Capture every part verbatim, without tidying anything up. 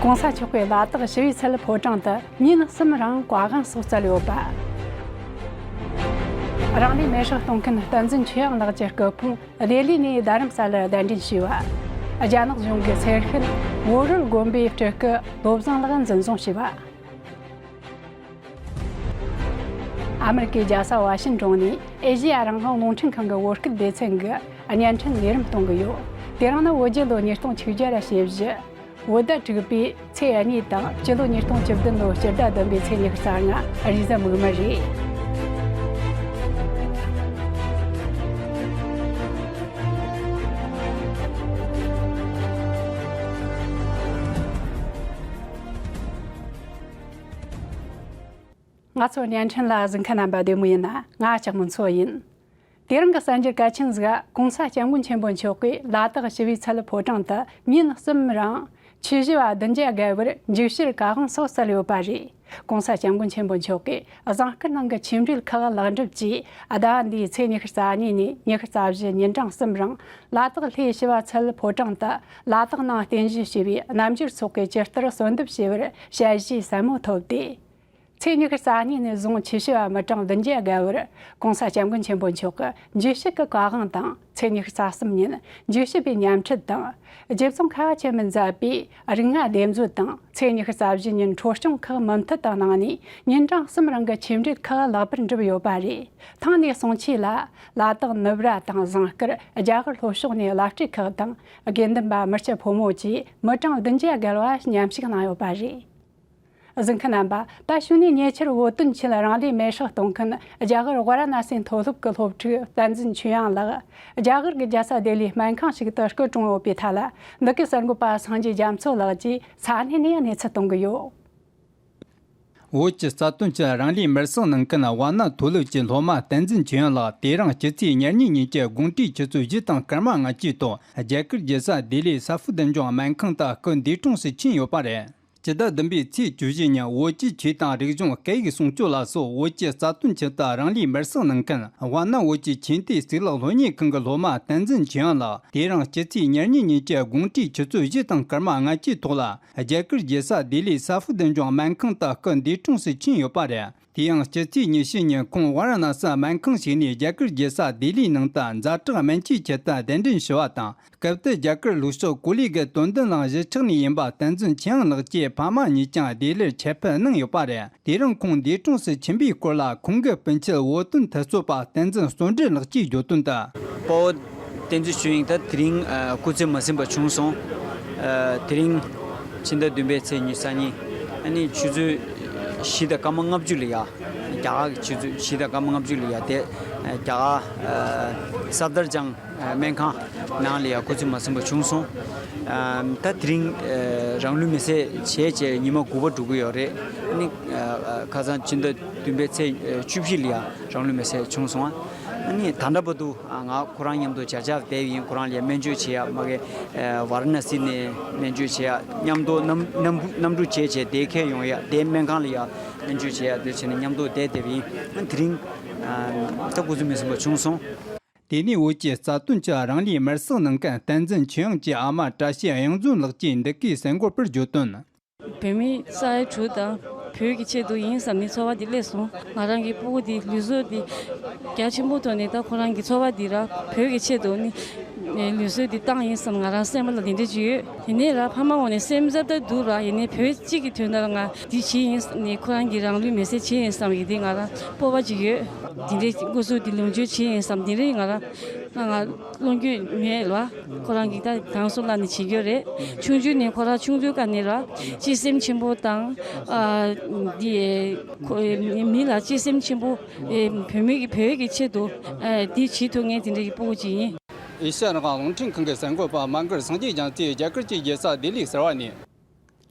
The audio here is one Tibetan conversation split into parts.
༸གོང་ས་མཆོག་གིས་ལ་དྭགས་ཞི་བའི་ཚལ་ཕོ་བྲང་དུ་ཉིན་གསུམ་རིང་བཀའ་དབང་སོགས་སྩལ་ཡོད་པ། རང་ལུས་མེར་སྲེག་གཏོང་མཁན་བསྟན་འཛིན་ཆོས་དབྱངས་ལགས་ཀྱི་སྐུ་ཕུང་ལྡི་ལི་ནས་རྡ་རམ་ས་ལར་གདན་འདྲེན་ཞུས་པ། རྒྱ་ནག་གཞུང་གི་སེར་ཤུལ་བོད་རོལ་དགོན་པའི་སྤྲུལ་སྐུ་བློ་བཟང་ལགས་འཛིན་བཟུང་བྱས་པ། ཨ་མེ་རི་ཀའི་རྒྱལ་ས་ཝ་ཤིན་ཀྲོན་ནས་ཨེ་ཤེ་ཡ་རང་དབང་རླུང་འཕྲིན་ཁང་གི་བོད་སྐད་སྡེ་ཚན་གྱིས་བརྙན་འཕྲིན་ལས་རིམ་གཏོང་གི་ཡོད། དེ་རིང་ནི་བོད་རྒྱལ་ལོ་ཉིས་སྟོང་ཆིག་བརྒྱ་ར་ཞེ་བཞི། བོད་ཟླ་དྲུག་པའི་ཚེས་གཉིས་དང་སྤྱི་ལོ་ཉིས་སྟོང་བཅུ་བདུན་ལོའི་སྤྱི་ཟླ་བདུན་པའི་ཚེས་ཉི་ཤུ་རྩ་ལྔ་རེས་གཟའ་མིག་དམར་རེད། ང་ཚོའི་བརྙན་འཕྲིན་ལ་གཟིགས་མཁན་རྣམ་པ་བདེ་མོ་ཡིན་ན། ང་ལྕགས་མོ་མཚོ་ཡིན། དེ་རིང་གི་གསར་འགྱུར་གལ་ཆེན་ཟིག་༸གོང་ས་༸སྐྱབས་མགོན་ཆེན་པོ་མཆོག་གིས་ལ་དྭགས་ཞི་བའི་ཚལ་ཕོ་བྲང་དུ་ཉིན་གསུམ་རིང་ཆོས་ཞུ་བ་བདུན་བརྒྱ་བརྒལ་བར་མཇུག་བསྒྲིལ་བཀའ་དབང་སོགས་སྩལ་ཡོད་པ་རེད། ༸གོང་ས་༸སྐྱབས་མགོན་ཆེན་པོ་མཆོག་གིས་གཟའ་སྐར་ནང་གི་ཆོས་འབྲེལ་ཁག་ལེགས་འགྲུབ་ཀྱིས་ཟླ་བ་འདིའི་ཚེས་ཉི་ཤུ་རྩ་གཉིས་ནས་ཉི་ཤུ་རྩ་བཞི་ཉིན་གྲངས་གསུམ་རིང་ལ་དྭགས་ལྷའི་ཞི་བ་ཚལ་ཕོ་བྲང་དུ་ལ་དྭགས་ནང་རྟེན་གཞི་བྱས་པའི་རྣལ་འབྱོར་ཚོགས་ཀྱི་ཇི་ལྟར་གསོལ་འདེབས་བྱས་པར་ཞལ་བཞེས་ཟབ་མོ་ཐོབ་སྟེ། ཚེས་ཉི་ཤུ་རྩ་གཉིས་ནས་བཟུང་ཆོས་ཞུ་བ་མི་གྲངས་བདུན་བརྒྱ་བརྒལ་བར་༸གོང་ས་༸སྐྱབས་མགོན་ཆེན་པོ་མཆོག་གི་མཇུག་བསྒྲིལ་གྱི་བཀའ་དབང་དང་། ཚེས་ཉི་ཤུ་རྩ་གསུམ་ཉིན་མཇུག་བསྒྲིལ་བའི་ཉམས་ཁྲིད་དང་། རྗེ་ཙོང་ཁ་བ་ཆེན་མོས་མཛད་པའི་རིགས་ལྔ་ལས་མཛོད་དང་། ཚེས་ཉི་ཤུ་རྩ་བཞི་ཉིན་འཕྲོ་སྐྱོང་ཁག་མུ་མཐུད་དུ་གནང་ནས་ཉིན་གྲངས་གསུམ་རིང་གི་ཆོས་འབྲེལ་ཁག་ལེགས་པར་འགྲུབ་ཡོད་པ་རེད། ཐེངས་འདིའི་གསུང་ཆོས་ལ་ལ་དྭགས་ནུབ་ར་དང་ཟངས་དཀར། རྒྱ་གར་ལྷོ་ཕྱོགས་ནས་བླ་སྤྲུལ་ཁག་དང་། དགེ་འདུན་པ་མི་སྐྱ་ཕོ་མོ་བཅས་མི་གྲངས་བདུན་བརྒྱ་བརྒལ་བ་མཉམ་ཞུགས་གནང་ཡོད་པ་རེད། གཟིགས་མཁན་རྣམ་པ། ད་གཞུག་ནས་ཉེ་ཆར་བོད་དོན་ཆེད་རང་ལུས་མེར་སྲེག་གཏོང་མཁན་རྒྱ་གར་ཝཱ་ར་ཎ་སིའི་མཐོ་སློབ་ཀྱི་སློབ་ཕྲུག་བསྟན་འཛིན་ཆོས་དབྱངས་ལགས་རྒྱ་གར་གྱི་རྒྱལ་ས་ལྡི་ལིའི་སྨན་ཁང་ཞིག་ཏུ་སྐུ་གྲོངས་ཡོད་པའི་ཐད་ལ། འདི་གའི་གསར་འགོད་པ་སངས་རྒྱས་རྒྱ་མཚོ་ལགས་ཀྱིས་ས་གནས་ནས་གནས་ཚུལ་གཏོང་གི་ཡོད། བོད་ཀྱི་རྩ་དོན་ཆེད་རང་ལུས་མེར་སྲེག་གནང་མཁན་ཝཱ་ཎ་མཐོ་སློབ་ཀྱི་སློབ་མ་བསྟན་འཛིན་ཆོས་དབྱངས་ལགས་དེ་རིང་སྤྱི་ཚེས་ཉེར་གཉིས་ཉིན་གྱི་དགོང་དྲོའི་ཆུ་ཚོད་བཞི་དང་སྐར་མ་ལྔ་བཅུའི་ཐོག་རྒྱ་གར་རྒྱལ་ས་ལྡི་ལིའི་ས་ཧྥུ་དན་ལྗོངས་སྨན་ཁང་དུ་སྐུ་འདས་གྲོངས་སུ་ཕྱིན་ཡོད་པ་རེད། སྤྱི་ཟླ་བདུན་པའི་ཚེས་བཅུ་བཞི་ཉིན་བོད་ཀྱི་ཆོས་དང་རིག་གཞུང་སྐད་ཡིག་སྲུང་སྐྱོབ་ལ་སོགས་བོད་ཀྱི་རྩ་དོན་ཆེད་དུ་རང་ལུས་མེར་སྲེག་གནང་མཁན་ཝཱ་ཎ་བོད་ཀྱི་ཆོས་སྡེ་གཙུག་ལག་སློབ་གཉེར་ཁང་གི་སློབ་མ་བསྟན་འཛིན་ཆོས་དབྱངས་ལགས་དེ་རིང་སྤྱི་ཚེས་ཉེར་གཉིས་ཉིན་གྱི་དགོང་དྲོའི་ཆུ་ཚོད་བཞི་དང་སྐར་མ་ལྔ་བཅུའི་ཐོག་ལ་རྒྱ་གར་རྒྱལ་ས་ལྡི་ལིའི་ས་ཧྥུ་དན་ལྗོངས་སྨན་ཁང་དུ་སྐུ་འདས་གྲོངས་སུ་ཕྱིན་ཡོད་པ་རེད། དེ་ཡང་སྤྱི་ཚེས་ཉི་ཤུ་ཉིན་ཁོང་ཝཱ་ར་ཎ་སི་སྨན་ཁང་ཞིག་ནས་རྒྱ་གར་རྒྱལ་ས་ལྡི་ལིའི་ནང་དུ་ཛ་དྲག་སྨན་བཅོས་ཆེད་དུ་གདན་འདྲེན་ཞུ་བ་དང་། སྐབས་དེར་རྒྱ་གར་ལྷོ་ཕྱོགས་ཀོ་ལི་གི་དོན་ལྡན་གླིང་གཞིས་ཆགས་ནས་ཡིན་པ་བསྟན་འཛིན་ཆོས་དབྱངས་ལགས་ཀྱི་ཕ་མ་གཉིས་ཀྱང་བདེ་ལེགས་ཁྱབ་སྤེལ་གནང་ཡོད་པ་རེད། དེ་རིང་ཁོང་འདས་གྲོངས་སུ་ཕྱིན་པའི་སྐོར་ལ་ཁོང་གི་སྤུན་མཆེད་བོད་དོན་འཐབ་རྩོད་པ་བསྟན་འཛིན་བསོད་འབྲེལ་ལགས་ཀྱིས་བརྗོད་དོན་དུ། དཔའ་བོ་བསྟན་འཛིན་ཆོས་དབྱངས་ད་དེ་རིང་ཨ་སྐུ་ཚེ་མ་ཟིན་པ་བྱུང་སོང་། ཨ་དེ་རིང་ཕྱི་ཟླ་བདུན་པའི་ཚེས་ཉི་ཤུ་རྩ་གཉིས་ཨ་ནི་ཆུ་ཚོད་བཞི་དང་སྐར་མ་ལྔ་བཅུ་ལ་ཡ། རྒྱ་གར་གྱི་ཆུ་ཚོད་བཞི་དང་སྐར་མ་ལྔ་བཅུ་ལ་ཡ་དེ་རྒྱ་གར་ཨ་སབ་དར་ཇང་སྨན་ཁང་ནང་ལ་ཡ་སྐུ་ཚེ་མ་ཟིན་པ་བྱུང་སོང་། ཨ་ད་དེ་རིང་ཨ་རང་ལུས་མེར་སྲེག་བྱས་བྱས་ཉི་མ་དགུ་པ་འགྲོ་གི་ཡོད་རེད། ཨ་ནི་ཨ་ཁ་སང་ཕྱི་ཟླ་བདུན་པའི་ཚེས་བཅུ་བཞི་ལ་ཡ་རང་ལུས་མེར་སྲེག་བྱུང་སོང་། ཨ་ནི་ད་ལྟ་བར་དུ་ང་ཁོ་རང་མཉམ་དུ་བཅར་བཅར་བསྡད་ཡིན། ཁོ་རང་ལ་ཡ་སྨན་བཅོས་བྱེད་ཡ་མ་གི་ཝཱ་ར་ཎ་སི་ནས་སྨན་བཅོས་བྱེད་ཡ་མཉམ་དུ་གནམ་གནམ་གནམ་གྲུ་བྱས་བྱས་དེ་ཁྱེར་ཡོང་ཡ་དེ་སྨན་ཁང་ལ་ཡ་སྨན་བཅོས་བྱེད་ཡ་དེ་བྱས་ནས་མཉམ་དུ་བསྡད་བསྡད་པ་ཡིན། ཨ་ནི་དེ་རིང་ཨ་ད་སྐུ་ཚེ་མ་ཟིན་པ་བྱུང་སོང་། དེ་ནས་བོད་ཀྱི་རྩ་དོན་ཆེད་རང་ལུས་མེར་སྲེག་གནང་མཁན་བསྟན་འཛིན་ཆོས་དབྱངས་ཀྱི་ཨ་མ་བཀྲ་ཤིས་གཡང་འཛོམས་ལགས་ཀྱིས་འདི་གའི་གསར་འགོད་པར་བརྗོད་དོན། བོད་མི་ས་ཡ་དྲུག་དང་བོད་ཀྱི་ཆེད་དུ་ཡིན་བསམ་ནས་ཚོར་བ་འདི་སླེབས་སོང་། ང་རང་གི་སྤུ་གུ་འདི་ལུས་སྲོག་འདི་རྒྱ་ཆེན་པོ་ཐོག་ནས་ད་ཁོ་རང་གི་ཚོར་བ་འདི་ར་བོད་ཀྱི་ཆེད་དུ་ནི་ལུས་སྲོག་འདི་བཏང་ཡིན་བསམ་ང་རང་སེམས་པ་ལ་འདི་འདྲ་ཅིག་ཡོད། ཡིན་ནའི་ར་ཕ་མ་འོག་ནས་སེམས་འཚབ་འཚབ་འདུག་ར། ཡིན་ནའི་བོད་གཅིག་གི་དོན་དག་ལ་ང་འདི་བྱས་ཡིན་ནས་ཁོ་རང་གི་རང་ལུས་མེར་སྲེག་བྱས་ཡིན་བསམ་གི་འདི་ང་རང་སྤོབས་པ་ཅིག་ཡོད། འདི་འདྲའི་སྐུ་གཟུགས་འདི་ལོངས་སྤྱོད་བྱས་ཡིན་བསམ་འདི་འདྲའི་ང་རང་ང་ང་བློ་འགྱོད་མེད་ལ། ཁོ་རང་གིས་ད་དང་སོ་ལ་ནི་བྱེད་རྒྱུ་རེད། ཆུང་ཆུང་ནས་ཁོ་རང་ཆུང་དུས་ཀ་ནས་ར་གཅེས་སེམས་ཆེན་པོ་དང་། ཨ་འདི་ཁོ་མི་ལ་གཅེས་སེམས་ཆེན་པོ། ཨེ་བོད་མི་གི་བོད་ཀྱི་ཆེད་དུ་ཨ་འདི་བྱེད་ཐུབ་མཁན་དེ་འདྲ་གི་སྤུ་གུ་ཅིག་ཡིན། ཨེ་ཤ་ཡ་རང་དབང་རླུང་འཕྲིན་ཁང་གི་གསར་འགོད་པ་མ་མགར་སངས་རྒྱས་རྒྱ་མཚོས་རྒྱ་གར་གྱི་རྒྱལ་ས་ལྡི་ལི་ཟེར་བ་ནས།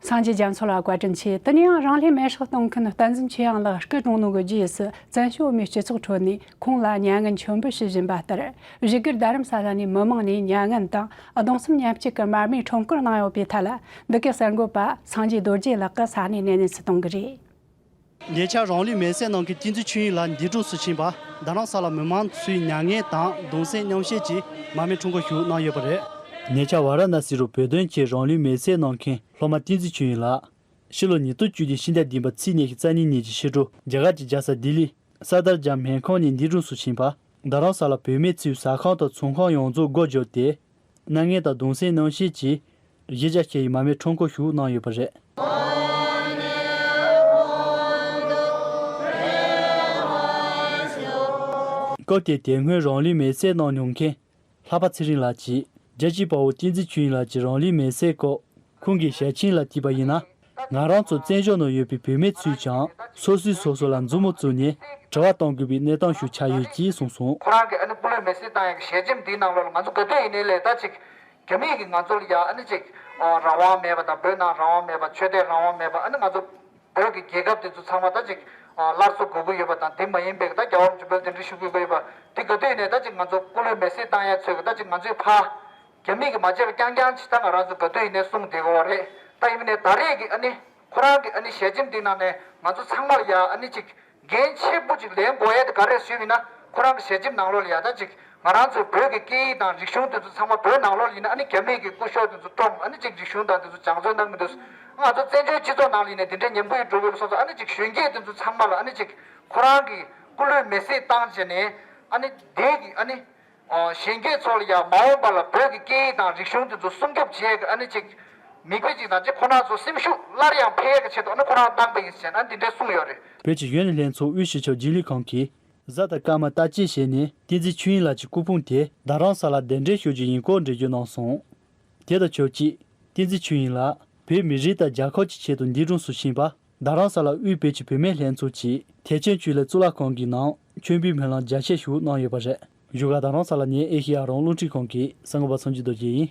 སངས་རྒྱས་རྒྱ་མཚོ་ལ་བཀའ་དྲིན་ཆེ། དེ་ནས་ཡང་རང་ལུས་མེར་སྲེག་གཏོང་མཁན་བསྟན་འཛིན་ཆོས་དབྱངས་ལགས་སྐུ་གྲོངས་ནོ་གི་རྗེས་སུ་བཙན་བྱོལ་བོད་མིའི་སྤྱི་ཚོགས་ཁྲོད་ནས་ཁོང་ལ་མྱ་ངན་མཆོད་འབུལ་ཞུ་བཞིན་པ་ལྟར། བཞུགས་སྒར་རྡ་རམ་ས་ལ་ནས་མི་མང་ནས་མྱ་ངན་དང་གདུང་སེམས་མཉམ་སྐྱེད་ཀྱི་མར་མེའི་ཁྲོམ་སྐོར་གནང་ཡོད་པའི་ཐད་ལ། འདི་གའི་གསར་འགོད་པ་སངས་རྒྱས་རྡོ་རྗེ་ལགས་ཀྱིས་ས་གནས་ནས་གནས་ཚུལ་གཏོང་གི་རེད། ཉེ་ཆར་རང་ལུས་མེར་སྲེག་གནང་མཁན་བསྟན་འཛིན་ཆོས་དབྱངས་ལགས་འདས་གྲོངས་སུ་ཕྱིན་པར་རྡ་རམ་ས་ལ་མི་མང་ཚོས་མྱ་ངན་དང་གདུང་སེམས་མཉམ་སྐྱེད་ཀྱི་མར་མེ་ཁྲོམ་སྐོར་ཞིག་གནང་ཡོད་པ་རེད། ཉེ་ཆར་ཝཱ་ར་ཎ་སི་རུ་བོད་དོན་ཆེད་རང་ལུས་མེར་སྲེག་གནང་མཁན་སློབ་མ་བསྟན་འཛིན་ཆོས་དབྱིངས་ལགས། ཕྱི་ལོ་ཉིས་སྟོང་བཅུ་བདུན་ཕྱི་ཟླ་བདུན་པ་ཚེས་ཉི་ཤུ་རྩ་གཉིས་ཉིན་གྱི་ཕྱི་དྲོ་རྒྱ་གར་གྱི་རྒྱལ་ས་ལྡི་ལི་སར་དར་ཇཱམ་སྨན་ཁང་ནས་འདས་གྲོངས་སུ་ཕྱིན་པ། རྡ་རམ་ས་ལ་བོད་མི་ཚོས་ཟ་ཁང་དང་ཚོང་ཁང་ཡོངས་རྫོགས་སྒོ་བརྒྱབ་སྟེ། སྣང་བརྙན་དང་གདུང་སེམས་རྣམ་བཤད་ཀྱིས་གཞིས་ཆགས་ཤིག་ཡི་མར་མེ་ཁྲོམ་སྐོར་ཞིག་གནང་ཡོད་པ་རེད། སྐབས་དེར་དེ་སྔོན་རང་ལུས་མེར་སྲེག་གནང་མྱོང་མཁན་ལྷག་པ་ཚེ་རིང་ལགས་ཀྱིས་རྒྱལ་གཅེས་དཔའ་བོ་བསྟན་འཛིན་ཆོས་དབྱིངས་ལགས་ཀྱི་རང་ལུས་མེར་སྲེག་སྐོར་ཁོང་གི་ཞལ་ཆེམས་ལ་བལྟས་པ་ཡིན་ན། ང་རང་ཚོ་བཙན་བྱོལ་ནང་ཡོད་པའི་བོད་མི་ཚོས་ཀྱང་སོ་སོས་སོ་སོ་ལ་མཛུབ་མོ་བཙུགས་ནས་དྲི་བ་གཏོང་དགོས་པའི་གནས་སྟངས་ཤིག་ཆགས་ཡོད་ཅེས་གསུངས་སོང་། ཁོ་རང་གིས་ཨ་ནི་སྐུ་ལུས་མེར་སྲེག་བཏང་ཡག་གི་ཞལ་ཆེམས་འདིའི་ནང་ལོགས་ལ་ང་ཚོ་ག་དུས་ཡིན་ནའི་ལས་ད་ཅིག་རྒྱ་མིས་ཀྱིས་ང་ཚོ་ལ་ཡ་ཨ་ནི་ཅིག་རང་དབང་མེད་པ་དང་། བོད་ནང་རང་དབང་མེད་པ། ཆོས་དད་རང་དབང་མེད་པ། ཨ་ནི་ང་ཚོ་བོད་ཀྱི་རྒྱལ་ཁབ་དེ་ཚོ་ཚང་མ་ད་ཅིག་སླར་གསོ་དགོས་ཀྱི་ཡོད་པ་དང་། དེ་མ་ཡིན་པའི་ད་རྒྱལ་བ་རིན་པོ་ཆེ་དཔལ་དེ་འདྲ་ཞུ་དགོས་ཀྱི་ཡོད་པ་དེ་ག་དུས་ནས་ད་ཅིག་ང་ཚོ་སྐུ་ལུས་མེར་སྲེག་བཏང་ཡ་ཚོས་ཀྱི་ད་ཅིག་ང་ཚོའི་ཕ་རྒྱ་མིས་ཀྱིས་མ་བརྗེད་པ་རྐྱང་རྐྱང་ཅིག་ད་ང་རང་ཚོ་ག་དུས་ཡིན་ནའི་གསུངས་བསྡད་ཀྱི་ཡོད་རེད། ད་ཡིན་ནའི་ད་རེས་ཀྱི་ཨ་ནི་ཁོ་རང་གི་ཨ་ནི་ཞལ་ཆེམས་འདི་ནང་ནས་ང་ཚོ་ཚང་མ་ལ་ཡ་ཨ་ནི་ཅིག་འགན་ཆེན་པོ་ཅིག་ལེན་དགོས་ཡ་དེ་ག་རེད་ཞུས་པ་ཡིན་ན། ཁོ་རང་གི་ཞལ་ཆེམས་ནང་ལོགས་ལ་ཡ་ད་ཅིག་ང་རང་ཚོའི་བོད་ཀྱི་སྐད་ཡིག་དང་རིག་གཞུང་དེ་ཚོ་ཚང་མ་བོད་ནང་ལོགས་ལ་ཡིན་ན་ཨ་ནི་རྒྱ་མིས་ཀྱིས་སྐུ་ཞབས་དེ་ཚོ་བཀྲོངས། ཨ་ནི་ཅིག་རིག་གཞུང་དང་དེ་ཚོ་སྦྱང་བརྩོན་གནང་གི་འདུག་ང་ཚོ་བཙན་བྱོལ་སྤྱི་ཚོགས་ནང་ལ་ཡིན་ནའི་དེ་འདྲའི་ཉམས་རྒུད་འགྲོ་གི་ཡོད་པ་སོང་ཙང་། ཨ་ནི་ཅིག་གཞོན་སྐྱེས་དེ་ཚོ་ཚང་མ་ལ་ཨ་ནི་ཅིག་ཁོ་རང་གི་སྐུ་ལུས་མེར་སྲེག་བཏང་བྱས་ནས་ཨ་ནི་དེ་གི་ཨ་ནི་གཞོན་སྐྱེས་ཚོ་ལ་ཡང་མ་འོངས་པ་ལ་བོད་ཀྱི་སྐད་ཡིག་དང་རིག་གཞུང་དེ་ཚོ་སྲུང་སྐྱོབ་བྱེད་ཡག་གི་ཨ་ནི་ཅིག་མིག་དཔེ་ཅིག་དང་ཅིག་ཁོ་རང་ཚོ་སེམས་ཤུགས་སླར་ཡང་འཕེལ་ཡག་གི་ཆེད་དུ་ཨ་ནི་ཁོ་རང་བཏང་པ་ཡིན་ཟེར་ཨ་ནི་དེ་འདྲ་གསུངས་ཡོད་རེད། བོད་ཀྱི་གཞོན་ནུ་ལྷན་ཚོགས་དབུས་སྤྱི་ཁྱབ་རྒྱུན་ལས་ཁང་གིས་གཟའ་དང་སྐར་མ་བརྟག་དཔྱད་བྱས་ནས་བསྟན་འཛིན་ཆོས་དབྱིངས་ལགས་ཀྱི་སྐུ་ཕུང་དེ་རྡ་རམ་ས་ལ་གདན་འདྲེན་ཞུ་རྒྱུ་ཡིན་སྐོར་འགྲེལ་བརྗོད་གནང་སོང་། དེ་དང་ཆབས་ཅིག་བསྟན་འཛིན་ཆོས་དབྱིངས་ལགས་བོད་མི་རིགས་དང་རྒྱལ་ཁབ་ཀྱི་ཆེད་དུ་འདས་གྲོངས་སུ་ཕྱིན་པ། རྡ་རམ་ས་ལ་དབུས་བོད་ཀྱི་བུད་མེད་ལྷན་ཚོགས་ཀྱིས་ཐེག་ཆེན་ཆོས་གླིང་གཙུག་ལག་ཁང་གི་ནང་མཆོད་འབུལ་སྨོན་ལམ་རྒྱ་ཆེ་ཞིག་གནང་ཡོད་པ་རེད། བཞུགས་སྒར་རྡ་རམ་ས་ལ་ནས་ཨེ་ཤེ་ཡ་རང་དབང་རླུང་འཕྲིན་ཁང་གི་གསར་འགོད་པ་སངས་རྒྱས་རྡོ་རྗེ་ཡིན།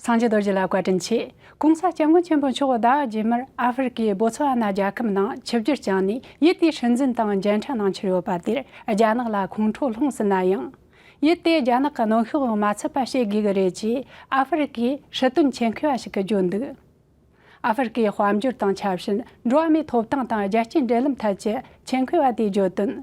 སངས་རྒྱས་རྡོ་རྗེ་ལ་བཀའ་དྲིན་ཆེ། ༸གོང་ས་སྐྱབས་མགོན་ཆེན་པོ་མཆོག་ཟླ་བ་རྗེས་མར་ཨ་ཧྥེ་རི་ཀའི་བོ་ཚོ་ཨ་ན་རྒྱལ་ཁབ་ནང་ཆིབས་བསྒྱུར་བསྐྱངས་ནས། ཡུལ་དེའི་སྲིད་འཛིན་དང་མཇལ་འཕྲད་གནང་འཆར་ཡོད་པ་དེར་རྒྱ་ནག་ལ་ཁོང་ཁྲོ་ལྷུང་སྲིད་ན་ཡང་། ཡུལ་དེས་རྒྱ་ནག་གི་གནོན་ཤུགས་འོག་མ་ཚུད་པ་བྱེད་དགོས་ཀྱི་རེད་ཅེས་ཨ་ཧྥེ་རི་ཀའི་སྲིད་དོན་ཆེད་མཁས་པ་ཞིག་གིས་བརྗོད་འདུག་ཨ་ཧྥེ་རི་ཀའི་དཔལ་འབྱོར་དང་ཆབ་སྲིད། འགྲོ་བ་མིའི་ཐོབ་ཐང་དང་རྒྱལ་སྤྱིའི་འབྲེལ་ལམ་ཐད་ཀྱི་ཆེད་མཁས་པ་དེས་བརྗོད་དོན།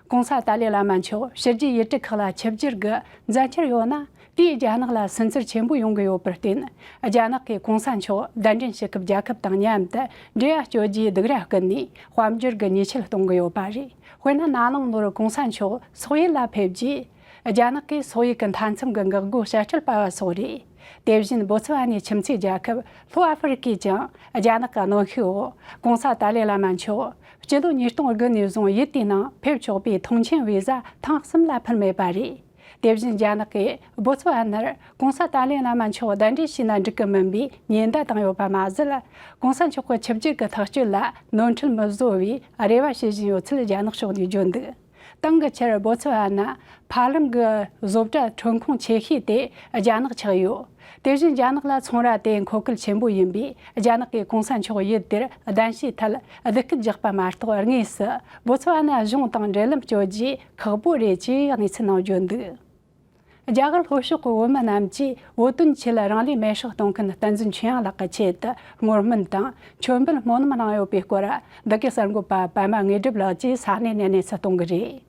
༸གོང་ས་ཏཱ་ལའི་བླ་མ་མཆོག་ཕྱི་རྒྱལ་ཡུལ་གྲུ་ཁག་ལ་ཆིབས་བསྒྱུར་གྱི་མཛད་འཆར་ཡོད་ན། དེས་རྒྱ་ནག་ལ་སུན་གཙེར་ཆེན་པོ་ཡོང་གི་ཡོད་པར་བརྟེན། རྒྱ་ནག་གིས་༸གོང་ས་མཆོག་གདན་འདྲེན་ཞུ་སྐབས་རྒྱལ་ཁབ་དང་མཉམ་དུ་འབྲེལ་བ་གཅོད་རྒྱུའི་སྡིགས་ར་བསྐུལ་ནས་དཔལ་འབྱོར་གྱི་ཉེས་ཆད་གཏོང་གི་ཡོད་པ་རེད། དཔེར་ན། ན་ནིང་ལོར་༸གོང་ས་མཆོག་སོག་ཡུལ་ལ་ཕེབས་རྗེས། རྒྱ་ནག་གིས་སོག་ཡུལ་གྱི་མཐའ་མཚམས་ཀྱི་འགག་སྒོ་དཔྱ་ཁྲལ་སྤར་བ་སོགས་རེད། དེ་བཞིན་བོ་ཚོ་ཨ་ནའི་ཁྱིམ་མཚེས་རྒྱལ་ཁབ་ལྷོ་ཨ་ཧྥེ་རི་ཀས་ཀྱང་རྒྱ་ནག་གི་གནོན་ཤུགས་འོག་༸གོང་ས་ཏཱ་ལའི་བླ་མ་མཆོག་སྤྱི་ལོ་ཉིས་སྟོང་དགུ་ནས་བཟུང་ཡུལ་དེའི་ནང་ཕེབས་ཆོག་པའི་ཐོངས་མཆན་བི་ཟ་ཐེངས་གསུམ་ལ་ཕུལ་མེད་པ་རེད། དེ་བཞིན་རྒྱ་ནག་གིས་བོ་ཚོ་ཨ་ནར་༸གོང་ས་ཏཱ་ལའི་བླ་མ་མཆོག་གདན་འདྲེན་བྱས་ན་འགྲིག་གི་མིན་པའི་ཉེན་བརྡ་བཏང་ཡོད་པ་མ་ཟད། ༸གོང་ས་མཆོག་གི་ཆིབས་བསྒྱུར་གྱི་ཐག་གཅོད་ལ་ནོར་འཁྲུལ་མི་བཟོ་བའི་རེ་བ་བྱེད་བཞིན་ཡོད་ཚུལ་རྒྱ་ནག་ཕྱོགས་ནས་བརྗོད་འདུག་དེང་གི་ཆར་བོ་ཚོ་ཨ་ན་ཕ་ལམ་གྱི་བཟོ་གྲྭ་ཐོན་ཁུངས་ཆེ་ཤོས་དེ་རྒྱ་ནག་ཆགས་ཡོད། དེ་བཞིན་རྒྱ་ནག་ལ་ཚོང་ར་དེ་མཁོ་གལ་ཆེན་པོ་ཡིན་པས། རྒྱ་ནག་གིས་༸གོང་ས་མཆོག་ཡུལ་དེར་གདན་ཞུའི་ཐད་བསྡུ་སྐུལ་རྒྱག་པ་མ་གཏོགས། དངོས་སུ་བོ་ཚོ་ཨ་ན་གཞུང་དང་འབྲེལ་ལམ་གཅོད་རྒྱུ་ཁག་པོ་རེད་ཅེས་གནས་ཚུལ་ནང་བརྗོད་འདུག་རྒྱ་གར་ལྷོ་ཕྱོགས་ཀྱི་བོད་མི་རྣམས་ཀྱིས་བོད་དོན་ཆེད་རང་ལུས་མེར་སྲེག་གཏོང་མཁན་བསྟན་འཛིན་ཆོས་དབྱངས་ལགས་ཀྱི་ཆེད་དུ་བསྔོ་སྨོན་དང་མཆོད་འབུལ་སྨོན་ལམ་གནང་ཡོད་པའི་སྐོར། འདི་གའི་གསར་འགོད་པ་པད་མ་དངོས་གྲུབ་ལགས་ཀྱིས་ས་གནས་ནས་གནས་ཚུལ་གཏོང་གི་རེད།